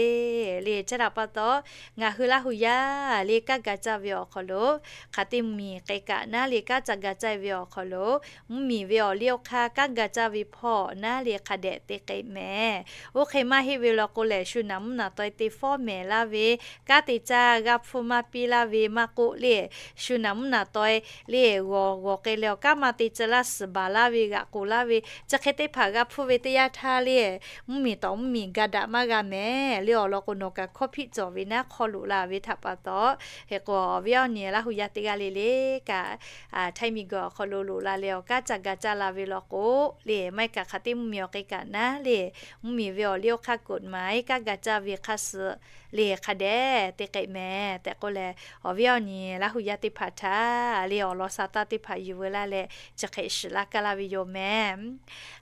le. Chi htaꞈ pa taw ngaˬ hui Laˇ hu yaˇ le kanˉ ga caˇ ve awˬ hk'aw lo hk'aˬ te mvuhˇmiˬ k'ai kaꞈ naˉ le kanˉ ca ga caˇ ve awˬ hk'aw lo mvuhˇmiˬ ve awˬ liˇ awˬ hk'aˇ kanˉ ga caˇ ve hpawˇ naˉ le hk'a dehꞈ te k'ai mehˍ. Oˇ hk'e maˇ heˆ ve law k'o lehˬ shu naˍ mvuhˇ naˍ taweh te fawˉ mehˍ laˇ ve, kanˉ te caˇ g'a hpfuhˇ maˇ piˇ laˇ ve maˇ k'oˆ le, shu naˍ mvuhˇ naˍ taweh le g'awˬ g'awˬ k'ai leh awˬ kanˉ maˇ te caˇ laˇ suhˍ baˬ laˇ ve g'aꞈ k'oˍ laˇ ve chi hk'e teˇ hpaˍ g'a hpfuhˇ ve teˇ yanˇ htaˇ le, mvuhˇmiˬ tawˍ mvuhˇmiˬ ga daꞈ maˇ g'a mehˍ le. Awˬ lawn k'o nawˬ kaꞈ hkawˇ hpiˆ cawˬ ve naˉ hk'aw loꞈ la ve htaꞈ pa taw, hk'e k'o awˬ viˉ awˬ nyi Laˇ hu yaˇ teˇ g'aˇ le le kaꞈ htaiˇ miˬ guiˬ awˬ hk'aw lo loꞈ la leh awˬ kanˉ ca ga caˇ la ve law k'o le, maˇ heˆ kaꞈ hk'aˬ te mvuhˇmiˬ awˬ k'ai kaꞈ naˉ le, mvuhˇmiˬ ve awˬ liˇ awˬ hk'aˇ กฎหมาย kanˉ ga caˇ ve hk'aˇ suh le hk'a dehꞈ te k'ai mehˍ tehꞈ k'oˆ leh, awˬ viˉ awˬ nyi Laˇ hu yaˇ teˇ hpaˍ htaꞈ le awˬ lawn sa taˇ teˇ hpaˍ yuˬ veu laˇ leh chi hk'e shiˍ laˇ kaˇ laˇ ve yoˬ mehˍ.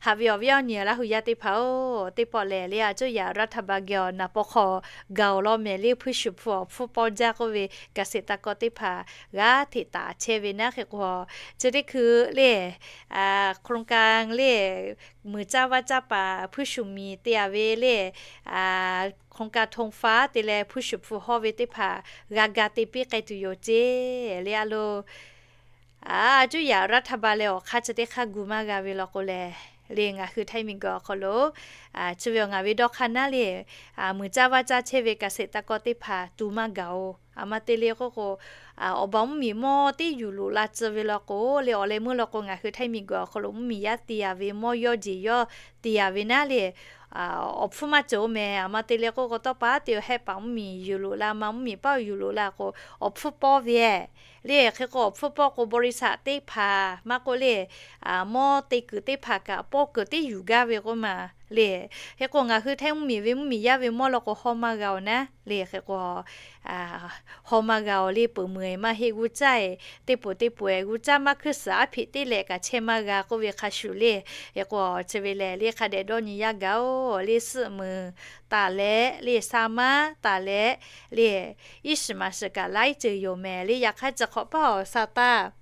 Haꞈ ve awˬ viˉ awˬ nyi Laˇ hu yaˇ teˇ hpaˍ-oˬ, teˇ pawˆ lehˬ le a cuˇ yaꞈ รัฐบาล geh awˬ naˍ paw hk'aw gaˬ-oˬ law mehˍ le, hpuiˇ shuˍ hpu awˬ hpfuhˇ pawˇ jaˇ k'oˆ ve เกษตรกร teˇ hpaˍ g'aˇ hteꞈ taˍ chehˇ ve naˉ hk'e k'o, chi teˇ hkui le โครงการ le muiˬ caˇ vaˇ caˇ paˍ hpuiˇ shuˍ miˬ te-a ve le โครงการธงฟ้า te leh hpuiˇ shuˍ hpu hawˇ ve teˇ hpaˍ g'a ga te piˇ k'ai tuˬ yoˬ ceˇ le a lo. A cuˇ yaꞈ รัฐบาล leh awˬ hk'aˇ chi teˇ hk'aˇ gu maˇ g'a ve law k'o lehˬ, le ngaˬ hui htaiˇ miˬ guiˬ awˬ hk'aw lo chi ve awˬ ngaˬ ve dawˇ hk'aˇ naˉ le, muiˬ caˇ vaˇ caˇ chehˇ ve เกษตรกร teˇ hpaˍ tu maˇ gaˬ-oˬ. A ma te le k'oˆ k'o, awˬ baˬ mvuhˇmiˬ mawˇ teˇ yuˬ loꞈ la tcuh ve law k'o le, awˬ leh meuˇ law k'o ngaˬ hui htaiˇ miˬ guiˬ awˬ hk'aw lo mvuhˇmiˬ yaˇ te-a ve mawˇ yawˇ jeˬ yawˇ te-a ve naˉ le, awˬ hpfuhˇ maˇ cawˬ-oˬ mehˍ. A ma te le k'oˆ k'o tawˇ pa te-o hehˆ paˍ mvuhˇmiˬ yuˬ loꞈ la ma mvuhˇmiˬ paˉ-o yuˬ loꞈ la k'o awˬ hpfuhˇ pawˇ ve le. Hk'e k'o awˬ hpfuhˇ pawˇ k'o บริษัท teˇ hpaˍ maˇ k'oˆ le, mawˇ te kuiˬ teˇ hpaˍ kaꞈ pawˇ kuiˬ teˇ yuˬ gaˇ ve k'oˆ ma le. Hk'e k'o ngaˬ hui htaiˇ mvuhˇmiˬ ve mvuhˇmiˬ yaˇ ve mawˇ law k'o hawˇ maˇ g'a-oˬ naˉ le. Hk'e k'o hawˇ maˇ g'a-oˬ le, peuˬ meuˬ-eˬ maˇ heˆ g'uˇ caˇ-eˬ, teˇ poˬ teˇ poˬ-eˬ g'uˇ caˇ maˇ hkuiˇ suhˍ aˉ hpeꞈ teˇ lehˬ kaꞈ chehˇ maˇ g'a k'oˆ ve hk'a shuˍ le. Hk'e k'o chi ve lehˬ le hk'a dehꞈ dawˇ nyi yaˇ gaˬ-oˬ le, suhˆ meuˬ taˍ leh le, sa maˉ taˍ leh le, iˉ shiˍ maˍ shiˍ kaꞈ laiˉ ceuˬ yoˬ mehˍ le. Yaꞈ hk'aˇ ciˬ hk'awꞈ paˇ awˬ sa taˇ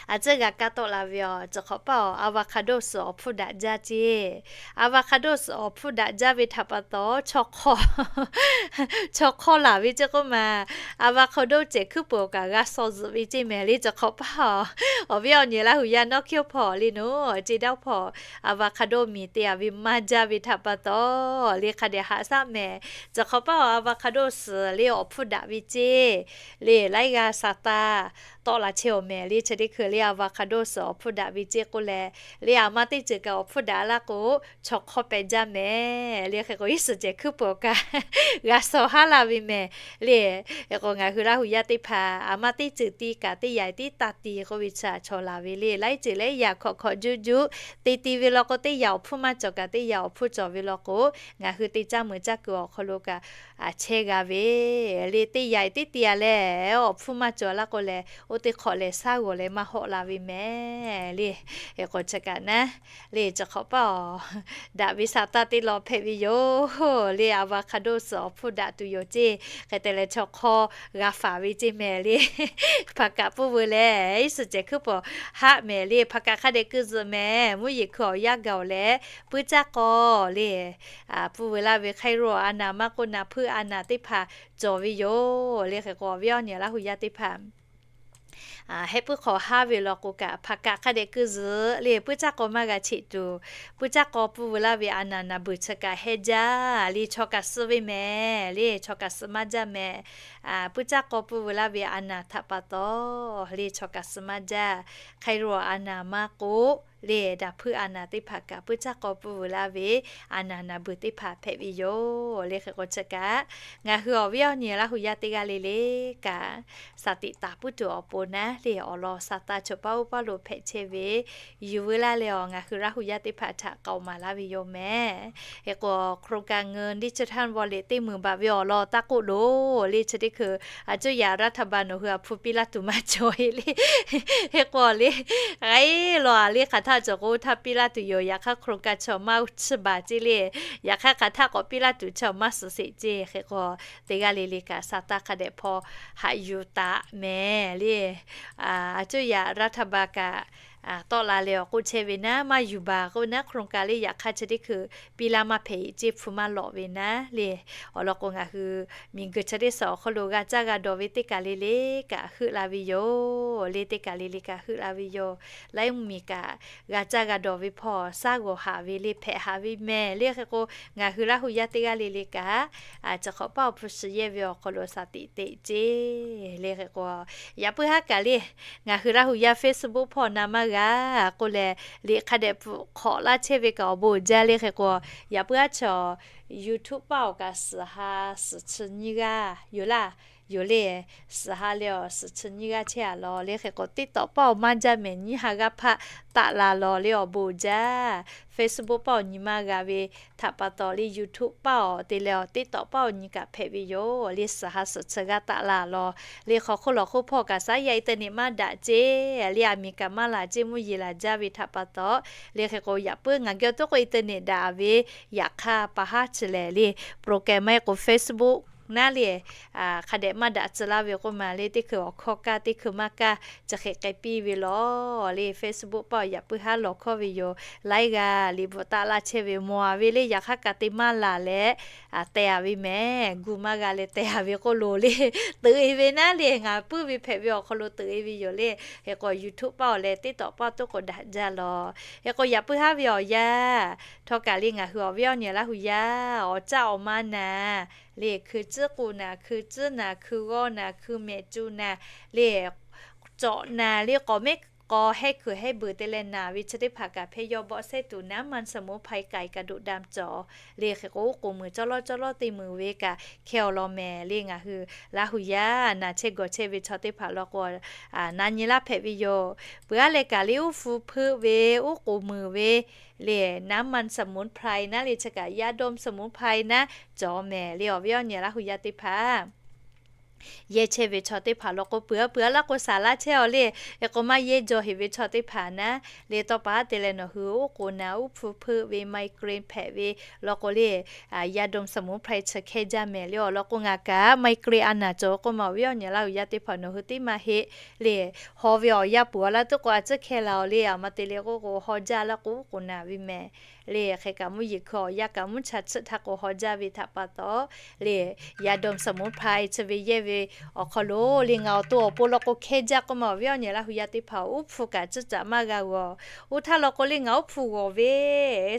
a ciˉ g'a kaˇ tawˆ la ve awˬ ciˬ hk'awꞈ paˇ awˬ avocado suhˍ awˬ hpfuhˇ daꞈ jaˇ ceˇ. Avocado suhˍ awˬ hpfuhˇ daꞈ jaˇ ve htaꞈ pa taw chaw hk'awˇ laˬ ve ceˇ k'oˆ ma, avocado cehˬ hkuiˉ peuˬ kaꞈ g'a shaw zuhꞈ ve ceˇ mehˍ le. Ciˬ hk'awꞈ paˇ awˬ, awˬ viˉ awˬ nyi Laˇ hu yaˇ nawˉ hkiˇ hpawˇ le nawˉ ceˇ daˇ hpawˇ avocado miˬ te-a ve maˇ jaˇ ve htaꞈ pa taw le hk'a dehꞈ haꞈ shaˉ mehˍ. Ciˬ hk'awꞈ paˇ awˬ avocado suhˍ le awˬ hpfuhˇ daꞈ ve ceˇ le laiˉ g'aˇ sa taˇ tawˆ la chehˇ-oˬ mehˍ le. Chi teˇ hkui le avocado suhˍ awˬ hpfuhˇ daꞈ ve ceˇ k'oˆ leh le, a ma teˇ ceuˬ kaꞈ awˬ hpfuhˇ daꞈ laˇ k'o chaw hk'awˇ pehꞈ jaˇ mehˍ le. Hk'e k'o iˉ shiˍ cehˬ hkuiˉ peuˬ kaꞈ g'a shaw haˉ la ve mehˍ le. Hk'e k'o ngaˬ hui Laˇ hu yaˇ teˇ hpaˍ a ma teˇ ceuˬ ti kaꞈ teˇ yanˇ tiˉ taˇ ti k'oˆ ve chi a chaw laˬ ve le, laiˉ ceuˬ laiˉ yaꞈ hk'awꞈ hk'awꞈ juˆ juˆ te ti ve law k'o teˇ yanˇ awˬ hpfuhˇ maˇ cawˬ kaꞈ teˇ yanˇ awˬ hpfuhˇ cawˬ ve law k'o, ngaˬ hui teˇ caˇ meuꞈ caˇ kuiˬ awˬ hk'aw lo kaꞈ chehˇ g'a ve le. Teˇ yanˇ tiˉ ti-a leh awˬ hpfuhˇ maˇ cawˬ laˇ k'o lehˬ, oˇ teˇ hk'awꞈ lehˬ shaˉ g'awˬ leh maˇ hawˆ la ve mehˍ le. Hk'e k'o chi kaꞈ naˉ le ciˬ hk'awꞈ paˇ awˬ daꞈ ve sa taˇ teˇ law hpehꞈ ve yoˬ le. Avocado suhˍ awˬ hpfuhˇ daꞈ tuˬ yoˬ ceˇ. Hk'e te leh chaw hk'awˇ g'a faˍ ve ceˇ mehˍ le. Hpaˍ kaꞈ puˇ veu leh iˉ shiˍ cehˬ hkuiˉ peuˬ haˆ mehˍ le. Hpaˍ kaꞈ hk'a dehꞈ keu zuhꞈ mehˍ. Mvuhˇ yeˬ hkui awˬ yanˇ gaˬ-oˬ leh puiˉ caˇ k'aw le puˇ veu laˇ ve hk'ai ro a naˍ maˇ k'oˆ naˍ hpuiˇ a naˍ teˇ hpaˍ cawˬ ve yoˬ le. Hk'e k'o awˬ viˉ awˬ nyi Laˇ hu yaˇ teˇ hpaˍ heh puiˉ hk'aw haˉ ve law k'o kaꞈ, hpaˍ kaꞈ hk'a dehꞈ keu zuhꞈ le, puiˉ caˇ k'aw maˇ g'a cheꞈ tuˬ, puiˉ caˇ k'aw pfuhˇ veu laˇ ve a naˬ naˬ beuˬ chi kaꞈ heh jaˇ le, chaw kaꞈ suh ve mehˍ le, chaw kaꞈ suh maˇ jaˇ mehˍ. Puiˉ caˇ k'aw pfuhˇ veu laˇ ve a naˬ htaꞈ pa taw le, chaw kaꞈ suh maˇ jaˇ. Hk'e lo a naˬ maˇ k'oˆ le, daꞈ hpfuhˇ a naˬ teˇ hpaˍ kaꞈ puiˉ caˇ k'aw pfuhˇ veu laˇ ve a naˬ naˬ beuˬ teˇ hpaˍ hpehꞈ ve yoˬ le. Hk'e k'o chi kaꞈ, ngaˬ hui awˬ viˉ awˬ nyi Laˇ hu yaˇ teˇ g'aˇ le le kaꞈ, shaˍ tiꞈ taˍ puiˉ tuˬ awˬ pon naˉ le, awˬ lawn sha taˇ chaw paˉ oˇ paˉ lo hpehꞈ chehˇ ve yuˬ veu laˇ leh awˬ, ngaˬ hui Laˇ hu yaˇ teˇ hpaˍ htaꞈ k'aoˍ maˍ laˇ ve yoˬ mehˍ. Hk'e k'o, โครงการเงินดิจิทัลวอลเล็ต teˇ meunˍ baˬ ve awˬ lawn taˇ k'oˆ loˬ le, chi teˇ hkui a cuˇ yaꞈ รัฐบาล nawˬ hui a hpu piˇ laˇ tuˬ maˇ cawˬ e le. Hk'e k'o le, k'ai law a le hk'aˬ htaˇ cawˬ k'o htaˇ piˇ laˇ tuˬ yoˬ. Yaꞈ hk'aˇ โครงการ chaw maˇ chiˇ baˬ ceˇ le. Yaꞈ hk'aˇ hk'aˬ htaˇ k'awꞈ piˇ laˇ tuˬ chaw maˇ suhˍ sheˍ ceˇ. Hk'e k'o, teˇ g'aˇ le le kaꞈ sha taˇ hk'a dehꞈ hpawˇ haꞈ yuˬ taˍ mehˍ le. A cuˇ yaꞈ รัฐบาล kaꞈ tawˆ la leh awˬ k'oˆ chehˇ ve naˉ, maˇ yuˬ baˬ k'oˆ naˉ, โครงการ le yaꞈ hk'aˇ chi teˇ hkui piˇ laˇ maˇ hpehꞈ e ceˇ, hpu maˇ lawꞈ ve naˉ le. Awˬ lawn k'o, ngaˬ hui miˬguiˬ chi teˇ suhˍ awˬ hk'aw lo g'a caˇ g'a dawˬ ve teˇ kaˬ le le kaꞈ heuˆ la ve yoˬ le. Teˇ kaˬ le le kaꞈ heuˆ la ve yoˬ. Laiˉ mvuhˇmiˬ kaꞈ g'a caˇ g'a dawˬ ve hpawˇ shaˉ g'awˬ haꞈ ve le, hpehꞈ haꞈ ve mehˍ le. Hk'e k'o, ngaˬ hui Laˇ hu yaˇ teˇ g'aˇ le le kaꞈ, chi hk'awꞈ paˇ awˬ hpu shiˍ yehˇ ve awˬ hk'aw lo shaˍ tiꞈ teꞈ ceˇ le. Hk'e k'o, yaꞈ puiˉ haˉ kaꞈ le, ngaˬ hui Laˇ hu yaˇ Facebook hpawˇ na maˇ g'a k'oˆ leh, liꞈ hk'a dehꞈ pfuhꞈ hk'awꞈ laˇ chehˇ ve kaꞈ awˬ bon uiˍ jaˇ le. Hk'e k'o, yaꞈ puiˉ haˉ chaw YouTube paˇ awˬ kaꞈ suhˍ ha suhˍ chi nyiˇ g'aˇ yoˬ laˇ. Yoˬ le, suhˍ ha leh awˬ suhˍ chi nyiˇ g'aˇ chehˇ a law le. Hk'e k'o, TikTok paˇ awˬ maˇ jaˇ mehˍ, nyiˇ ha g'aˇ hpaˆ taˆ la law le, awˬ bon uiˍ jaˇ. Facebook paˇ awˬ nyi maˇ g'a ve htaꞈ pa taw le, YouTube paˇ awˬ te leh awˬ TikTok paˇ awˬ nyi kaꞈ hpehꞈ ve yoˬ le. Suhˍ ha suhˍ chi g'aˇ taˆ la law le. Hk'aw hk'oˆ lawˬ hk'oˆ hpawˇ kaꞈ shaˉ yaˇ internet maˇ daꞈ ceˇ le, aˬ miˍ kaꞈ maˇ laˬ ceˇ, mvuhˇ yeˬ laˬ jaˇ ve htaꞈ pa taw le. Hk'e k'o, yaꞈ puiˉ ngaˬ geh awˬ to k'o internet daꞈ ve, yaꞈ hk'aˇ pa haˉ chi lehˬ le, program maˇ heˆ k'o Facebook naˉ le, hk'a dehꞈ maˇ daꞈ tcuh laˇ ve k'oˆ ma le. Teˇ hkui awˬ hkawˇ kaˇ, teˇ hkui maˇ kaˇ, chi hk'e k'ai piˇ ve law le. Facebook paˇ awˬ yaꞈ puiˉ haˉ lawˬ hkawˇ ve yoˬ. Laiˉ g'aˇ liꞈ bvuhꞈ taˆ laˇ chehˇ ve mawˬ a ve le, yaꞈ hk'aˇ kaꞈ te maˇ laˬ leh, teh a ve mehˍ, gu maˇ g'a leh teh a ve k'oˆ loˬ le. Teuꞈ e ve naˉ le, ngaˬ puiˉ ve hpehꞈ ve awˬ hk'aw lo teuꞈ e ve yoˬ le. Hk'e k'o, YouTube paˇ awˬ leh TikTok paˇ awˬ to k'o daꞈ jaˇ law. Hk'e k'o, yaꞈ puiˉ haˉ ve awˬ yanˇ, htawˇ kaꞈ le ngaˬ hui awˬ viˉ awˬ nyi Laˇ hu yaˇ awˬ caˆ awˬ ma naˍ le, hkui ciˉ k'u naˍ, hkui ciˉ naˍ, hkui g'awˇ naˍ, hkui mehˍ cu naˍ le, cawꞈ naˍ le, k'awꞈ mehˉ k'aw hehˉ hkui hehˉ beuˬ te leh naˍ ve chi teˇ hpaˍ kaꞈ hpehˇ yawˇ bawˆ sehˉ tuˬ naˉ มันสมุนไพร ไก่กระดูกดำ cawˬ le. Hk'e k'o, oˉ k'oˍ muiˬ cawˇ lawˇ cawˇ lawˇ teˇ muiˬ ve kaꞈ hkehˇ awˬ lawn mehˍ le. Ngaˬ hui Laˇ hu yaˇ naˍ chehˇ gawˬ chehˇ ve chaw teˇ hpaˍ law k'o, na nyi laˇ hpehꞈ ve yoˬ. Peuˬ aˉ leh kaꞈ le, uˉ hpu hpeuˆ ve, oˉ k'oˍ muiˬ ve le, naˉ มันสมุนไพร naˉ le, chi kaꞈ ยาดมสมุนไพร naˉ cawˬ mehˍ le. Awˬ viˉ awˬ nyi Laˇ hu yaˇ teˇ hpaˍ yehˇ chehˇ ve chaw teˇ hpaˍ law k'o, peuˬ aˉ peuˬ aˉ laˇ k'o, saˍ laˇ chehˇ awˬ le. Hk'e k'o, maˇ yehˇ jaw heˍ ve chaw teˇ hpaˍ naˉ le, tawˇ pa haˉ te leh nawˬ hui oˉ k'oˍ naˍ, uˉ hpu hpeuˆ ve, migraine hpehꞈ ve law k'o le, ยาดมสมุนไพร chi hkehˇ jaˇ mehˍ le. Awˬ lawn k'o, ngaˬ kaꞈ migraine a naˍ cawˬ k'oˆ ma, awˬ viˉ awˬ nyi Laˇ hu yaˇ teˇ hpaˍ nawˬ hui teˇ maˇ heˆ le. Haw ve awˬ yanˇ peuˬ awˬ laˇ tuˉ k'o, a ciˉ hkehˇ la awˬ le. Aˬ ma te le k'oˆ k'o, haw jaˇ laˇ k'o, oˉ k'oˍ naˍ ve mehˍ le. Hk'e kaꞈ mvuhˇ yeˬ hkui awˬ yanˇ kaꞈ mvuhˇ cha tsuhˆ htaˇ k'o haw jaˇ ve htaꞈ pa taw le, ยาดมสมุนไพร chi ve yehˇ ve awˬ hk'aw lo le, ngaˬ awˬ to awˬ pon law k'o hkehˇ jaˇ k'oˆ ma, awˬ viˉ awˬ nyi Laˇ hu yaˇ teˇ hpaˍ uˉ hpu kaꞈ ciˉ caꞈ maˇ g'a g'awˬ. Oˇ htaˇ law k'o le, ngaˬ uˉ hpu g'awˬ ve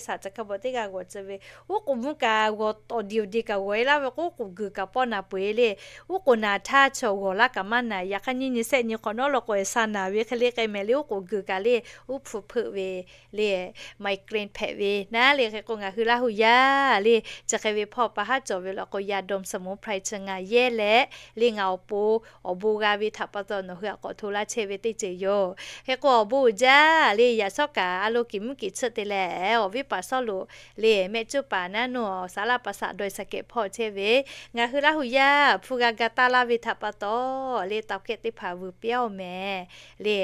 shaˍ ca hkaˇ bawˬ teˇ g'aˇ g'awˬ tcuh ve, oˉ k'oˍ mvuhˇ kaꞈ g'awˬ, awˬ diˬ awˬ diˬ kaꞈ g'awˬ e laˇ ve k'o, oˉ k'oˍ guiˬ kaꞈ pawˆ naˍ peuˬ e le. Oˉ k'oˍ naˍ htaˇ chaw g'awˬ laˇ kaꞈ maˇ naˍ. Yaꞈ hk'aˇ nyiˇ nyi shehˆ nyi hk'awꞈ nawˉ law k'o, sha naˍ ve hk'e le k'ai mehˍ le. Oˉ k'oˍ guiˬ kaꞈ le, uˉ hpu hpeuˆ ve le, migraine hpehꞈ ve naˉ le. Hk'e k'o, ngaˬ hui Laˇ hu yaˇ le, chi hk'e ve hpawˇ pa haˉ cawˬ ve law k'o, ยาดมสมุนไพร chi ngaˬ yehˇ leh le, ngaˬ awˬ pon awˬ bon g'a ve htaꞈ pa taw nawˬ hui aꞈ k'awꞈ hto laˇ chehˇ ve teˇ ceuˬ yoˬ. Hk'e k'o, awˬ bon uiˍ jaˇ le. Yaꞈ shawˉ kaꞈ a lo kiˬ mvuhˇ kiˬ tsuhˆ te leh, awˬ viˉ paˍ Sawˉluꞈ le, mehˆ cuˇ paˍ naˉ nawˬ saˍ laˇ pa saꞈ dawˬ e saˍ kehꞈ hpawˇ chehˇ ve, ngaˬ hui Laˇ hu yaˇ hpu g'a ga taˇ laˇ ve htaꞈ pa taw le, เตาแก๊ส teˇ hpaˍ vuiˬ piˇ aˉ oˬ mehˍ le.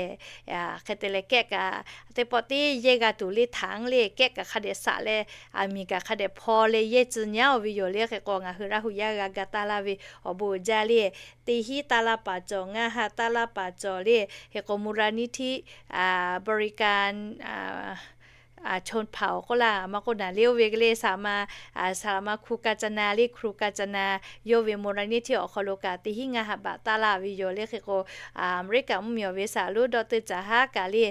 Hk'e te leh แก๊ส kaꞈ teˇ pawˆ teˇ yehˇ g'a tuˬ le, ถัง le, แก๊ส kaꞈ hk'a dehꞈ saꞈ leh, aˬ miˍ kaꞈ hk'a dehꞈ hpaw leh yehˇ tcuh nyi aˉ oˬ ve yoˬ le. Hk'e k'o, ngaˬ hui Laˇ hu yaˇ g'a ga taˇ laˇ ve awˬ bon uiˍ jaˇ le. Teˇ hinˉ taˇ laˇ paˍ cawˬ, ngaˇ ha taˇ laˇ paˍ cawˬ le. Hk'e k'o, มูลนิธิบริการ a Chonˇ hpaˍ awˬ k'oˆ laˇ, a ma k'oˆ naˍ le, oˇ ve le saˍ laˍ ma, saˍ laˍ ma hkru ka ca na le, hkru ka ca na yawˇ ve mo ra neˇ hteˇ awˬ hk'aw lo kaꞈ teˇ hinˉ ngaˇ ha baꞈ taˇ laˇ ve yoˬ le. Hk'e k'o, Aˍmeˍriˆkaꞈ mvuhˇmiˬ awˬ ve saˍ lonˉ dawˇ teuˇ caˍ haˉ kaꞈ le,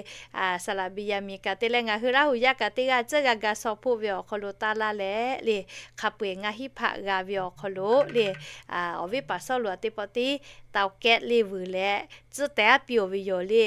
saˍ laˍ Benˍyaˍmiˍ kaꞈ te leh ngaˬ hui Laˇ huˍ yaˇ kaꞈ teˇ g'aˇ tcuhˉ g'a ga shaw hpoˆ ve awˬ hk'aw lo taˇ laˇ leh le, hk'a peu-eˬ ngaˇ hinˉ hpaˆ g'a ve awˬ hk'aw lo le, awˬ viˉ paˍ Sawˉluꞈ a teˇ pawˆ tiˉ tawˍ kehˆ le vuiˬ leh tcuhˉ teh aˉ piˇ-oˬ ve yoˬ le.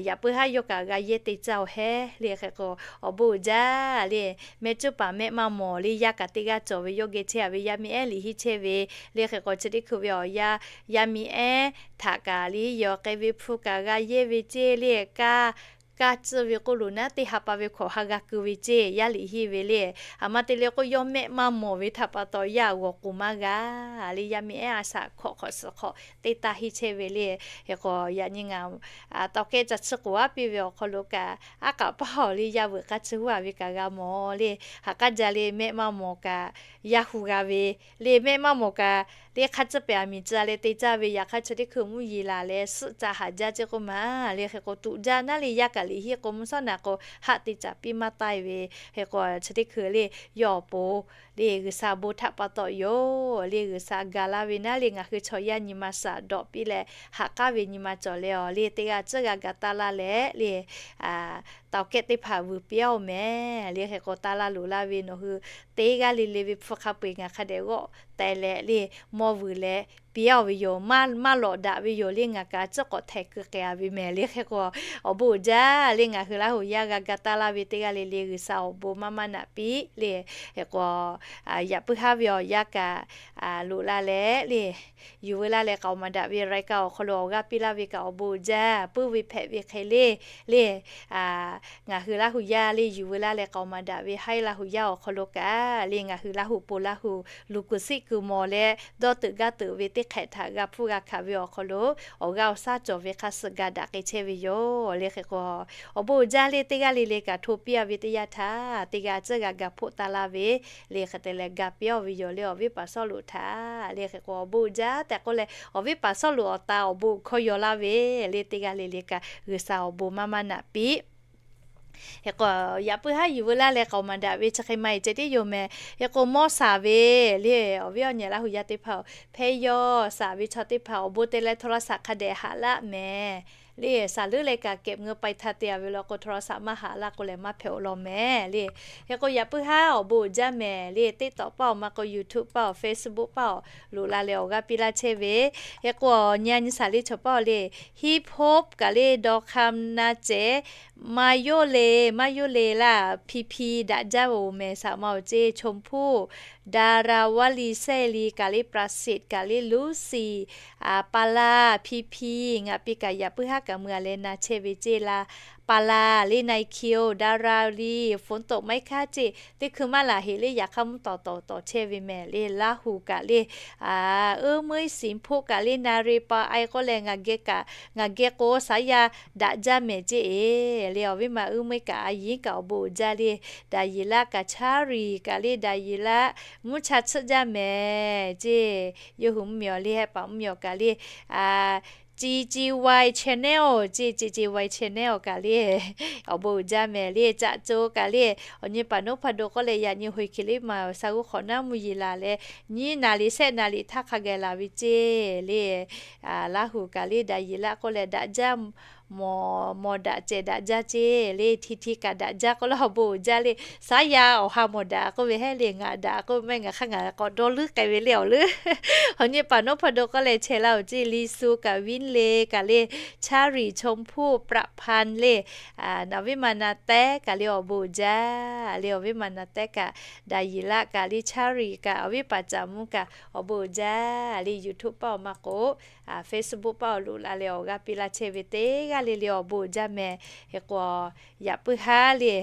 Yaꞈ puiˉ haˉ yawˇ kaꞈ g'a yehˇ te caˇ-oˬ hehˉ le. Hk'e k'o, awˬ bon uiˍ jaˇ le, mehˆ cuˉ paˍ mehˆ maˇ mawˬ le, yaˇ kaꞈ teˇ g'aˇ cawˬ ve yawˇ geh chehˇ-a ve yaˇ miˇ ehˉ liꞈ hiˆ chehˇ ve le. Hk'e k'o, chi teˇ hkui ve awˬ yaˇ, yaˇ miˇ ehˉ htaꞈ kaꞈ le yawˬ k'ai ve hpu kaꞈ g'a yehˇ ve ceˇ le. Kaˇ, kaˇ tcuhˇ ve k'oˆ lo naˉ, teˇ ha pa ve hkawꞈ ha g'a keu ve ceˇ, yaˇ liꞈ hiˆ ve le. A ma te leh k'o, yawˇ mehˆ maˇ mawˬ ve htaꞈ pa taw yaˇ g'awˬ k'oˍ maˇ g'a le. Yaˇ miˇ ehˉ a shaꞈ hkawꞈ hk'awꞈ suhˍ hk'awꞈ teˇ taˇ hiˆ chehˇ ve le. Hk'e k'o, yaꞈ nyi ngaˬ tawˍ kehˆ ca tsuhˇ k'oˍ aˉ piˇ ve awˬ hk'aw lo kaꞈ, aˉ k'aꞈ paˇ awˬ le yaˇ veuꞈ k'aˇ tsuhˇ huˉ-a ve kaꞈ g'a mawˬ le. Haꞈ k'aˉ jaˇ le, mehˆ maˇ mawˬ kaꞈ yaˇ hu g'a ve le, mehˆ maˇ mawˬ kaꞈ le, hk'a tcuhˇ pehˍ aˬ miˍ tcuh leh te caˇ ve, yaꞈ hk'aˇ chi teˇ hkui mvuhˇ yeˬ laˬ leh suhˆ ca haꞈ jaˇ ceˇ k'oˆ ma le. Hk'e k'o, tuꞈ jaˇ naˉ le, yaˇ kaꞈ liꞈ hiˆ k'o mvuhˇ shawˉ naˍ k'o, haˆ te caˍ piˇ maˇ taˇ ve. Hk'e k'o, chi teˇ hkui le, yawˇ awˬ pon le G'uiˬsha bon htaꞈ pa taw yoˬ le. G'uiˬsha ga laˇ ve naˉ le, ngaˬ hui chaw yaˇ nyi ma shaˍ dawꞈ piˇ leh, haꞈ k'aˉ ve nyi ma cawˬ leh awˬ le, teˇ g'aˇ tcuhˉ g'a ga taˇ laˇ leh le, tawˍ kehˆ teˇ hpaˍ vuiˬ piˇ-aˇ-oˬ mehˍ le. Hk'e k'o, taˇ laˇ loꞈ laˇ ve nawˬ hui teˇ g'aˇ le le ve hpu hk'a peu-eˬ ngaˬ hk'a dehꞈ g'awˆ teh leh le, mawˇ vuiˬ leh piˇ-aˇ-oˬ ve yoˬ. Maˇ lawꞈ daꞈ ve yoˬ le, ngaˬ kaꞈ tcuhˉ k'awꞈ htehˍ keu k'ai-a ve mehˍ le. Hk'e k'o, awˬ bon uiˍ jaˇ le, ngaˬ hui Laˇ huˍ yaˇ g'a ga taˇ laˇ ve teˇ g'aˇ le le G'uiˬsha awˬ bon maˇ maˇ naꞈ piˇ le. Hk'e k'o, yaꞈ puiˉ haˉ ve awˬ yaˇ kaꞈ loꞈ la leh le, yuˬ veu laˇ leh k'aoˍ maˍ daꞈ ve รายการ awˬ hk'aw lo awˬ g'aˇ piˇ laˇ ve kaꞈ awˬ bon uiˍ jaˇ. Puiˉ ve hpehꞈ ve hk'e le le, ngaˬ hui Laˇ huˍ yaˇ le yuˬ veu laˇ leh k'aoˍ maˍ daꞈ ve haiˉ Laˇ huˍ yaˇ awˬ hk'aw lo kaꞈ le, ngaˬ hui Laˇ huˍ pon Laˇ huˍ luˬ kuiˬ siˉ kuiˬ mawˬ leh dawˇ teuꞈ gaˇ teuꞈ ve teˇ hk'ehꞈ htaꞈ g'a hpuˇ g'a hkanˍ ve awˬ hk'aw lo, awˬ g'aˇ awˬ shaˉ cawˬ ve hk'a suh ga daꞈ k'ai chehˇ ve yoˬ le. Hk'e k'o, awˬ bon uiˍ jaˇ le, teˇ g'aˇ le le kaꞈ hto piˇ-a ve teˇ yanˇ htaˇ, teˇ g'aˇ tcuhˉ g'a ga hpoˆ taˇ laˇ ve le. Hk'e te leh ga piˇ-aˇ ve yoˬ le, awˬ viˉ paˍ Sawˉluꞈ htaꞈ le. Hk'e k'o, awˬ bon uiˍ jaˇ tehꞈ k'oˆ leh, awˬ viˉ paˍ Sawˉluꞈ awˬ ta awˬ bon hkawˇ yaw laˇ ve le, teˇ g'aˇ le le kaꞈ G'uiˬsha awˬ bon maˇ maˇ naꞈ piˇ. Hk'e k'o, yaꞈ puiˉ haˉ yuˬ veu laˇ leh k'aoˍ maˍ daꞈ ve chi hk'e maˇ heˆ ceh tiˉ yoˬ mehˍ. Hk'e k'o, mawˇ shaˍ ve le, awˬ viˉ awˬ nyi Laˇ huˍ yaˇ teˇ hpaˍ-oˬ, hpehˇ yawˇ shaˍ ve chaw teˇ hpaˍ awˬ bon te leh โทรศัพท์ hk'a dehꞈ haꞈ laˇ mehˍ le. Shaˍ leuˉ leh kaꞈ เก็บเงินปลายทาง te-a ve law k'o, โทรศัพท์ maˇ haꞈ laˇ k'o lehˬ, maˇ hpehꞈ-oˬ law mehˍ le. Hk'e k'o, yaꞈ puiˉ haˉ awˬ bon uiˍ jaˇ mehˍ le. TikTok paˇ-oˬ, maˇ k'o YouTube paˇ-oˬ, Facebook paˇ-oˬ, loꞈ la leh awˬ g'aˇ piˇ laˇ chehˇ ve. Hk'e k'o, nyi a nyi shaˍ le chaw paˇ-oˬ le, Hip Hop kaꞈ le, Dawˇ Hkam Na Cehˬ, Maˇ Yawˇ Le, Maˇ Yawˇ Le laˇ, Pi Pi daꞈ jaˇ-oˬ mehˍ, shaˍ ma-oˬ ceˇ, Chawˇ Hpuˇ, Dara Vaˇ Liˇ Sehˇ Liˇ kaꞈ le, Pra Siꞈ kaꞈ le, Luˇ Siˍ, Paˍ Laˇ, Pi Pi, ngaˬ pi kaꞈ yaꞈ puiˉ haˉ kaꞈ mui-a leh na chehˇ ve ceˇ laˇ. Paˍ Laˇ le, Nai Kiˇ-oˬ, Dara Liˇ, Fon Toꞈ Maiˇ Hkaˇ ceˇ, teˇ hkui maˇ laˬ heꞈ le, yaꞈ hk'aˇ mvuhˇ tawˍ tawˍ tawˍ chehˇ ve mehˍ le. Laˇ huˍ kaꞈ le, Uˉ Meuˇ Siˍ Hpoˆ kaꞈ le, Na Re Pa Ai k'oˆ leh, ngaˬ geh kaꞈ, ngaˬ geh k'o shaˉ yaˇ daꞈ jaˇ mehˍ ceˇ-e le. Awˬ viˉ ma Uˉ Meuˇ kaꞈ a yinˉ kaꞈ awˬ bon uiˍ jaˇ le. Daꞈ Yeˍ Laˆ kaꞈ, Chaˇ Riˍ kaꞈ le, Daꞈ Yeˍ Laˆ mvuhˇ cha tsuhˆ jaˇ mehˍ ceˇ. Yawˇ hui mvuhˇmiˬ awˬ le hehˆ paˍ mvuhˇmiˬ awˬ kaꞈ le, Ci Ci Wai Channel ceˇ, Ci Ci Wai Channel kaꞈ le, awˬ bon uiˍ jaˇ mehˍ le. Caꞈ co kaꞈ le, awˬ nyi paˍ Noˉ Hpa Do k'oˆ leh, yaꞈ nyi Hoiˍ Hkiˬ liˇ maˬ awˬ sha g'uˇ hk'awꞈ naˉ mvuhˇ yeˬ laˬ leh, nyiˇ naˍ riˍ shehˆ naˍ riˍ htaˇ hk'a gaˬ laˬ ve ceˇ le. Laˇ huˍ kaꞈ le, Daꞈ Yeˍ Laˆ k'oˆ leh daꞈ jaˇ, mawˬ, mawˬ daꞈ cehˬ daꞈ jaˇ ceˇ le. Hti hti kaꞈ daꞈ jaˇ k'oˆ leh awˬ bon uiˍ jaˇ le. Shaˉ yaˇ awˬ ha mawˬ daꞈ k'oˆ ve hehˉ le, ngaˬ daꞈ k'oˆ ve maˇ heˆ, ngaˬ hk'aˇ ngaˬ k'awꞈ dawˇ leuˉ k'ai ve le awˬ leuˉ. Awˬ nyi paˍ Noˉ Hpa Do k'oˆ leh chehˇ laˇ-oˬ ceˇ, Liˇ Suˍ kaꞈ, Viˉ Le kaꞈ le, Chaˇ Riˍ, Chawˇ Hpuˇ, Pra Hpan le, Naˍ Viˉ Ma Na Tehˉ kaꞈ le awˬ bon uiˍ jaˇ le. Awˬ viˉ ma Na Tehˉ kaꞈ, Daꞈ Yeˍ Laˆ kaꞈ le, Chaˇ Riˍ kaꞈ, awˬ viˉ paˍ Caˍ Mvuhˇ kaꞈ awˬ bon uiˍ jaˇ le. YouTube paˇ-oˬ, maˇ k'o Facebook paˇ-oˬ, loꞈ la leh awˬ g'aˇ piˇ laˇ chehˇ ve teˇ g'aˇ le le awˬ bon uiˍ jaˇ mehˍ. Hk'e k'o, yaꞈ puiˉ haˉ le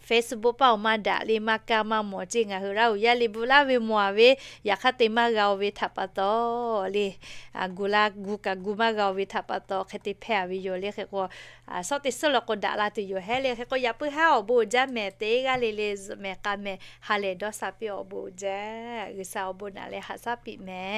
Facebook paˇ-oˬ, maˇ daꞈ le, maˇ kaˇ maˇ mawˬ ceˇ. Ngaˬ hui Laˇ huˍ yaˇ le bu laˇ ve mawˬ-a ve, yaꞈ hk'aˇ te maˇ g'a-o ve htaꞈ pa taw le, gu la gu kaꞈ gu maˇ g'a-o ve htaꞈ pa taw hk'e te hpehˇ-a ve yoˬ le. Hk'e k'o, shawˉ teˇ suhˉ law k'o daꞈ la tuˬ yoˬ hehˉ le. Hk'e k'o, yaꞈ puiˉ haˉ awˬ bon uiˍ jaˇ mehˍ, teˇ g'aˇ le le zuhꞈ mehˍ k'a mehˍ, ha lehˬ dawˇ sha piˇ awˬ bon uiˍ jaˇ. G'uiˬsha awˬ bon naꞈ leh haꞈ shaˉ piˇ mehˍ.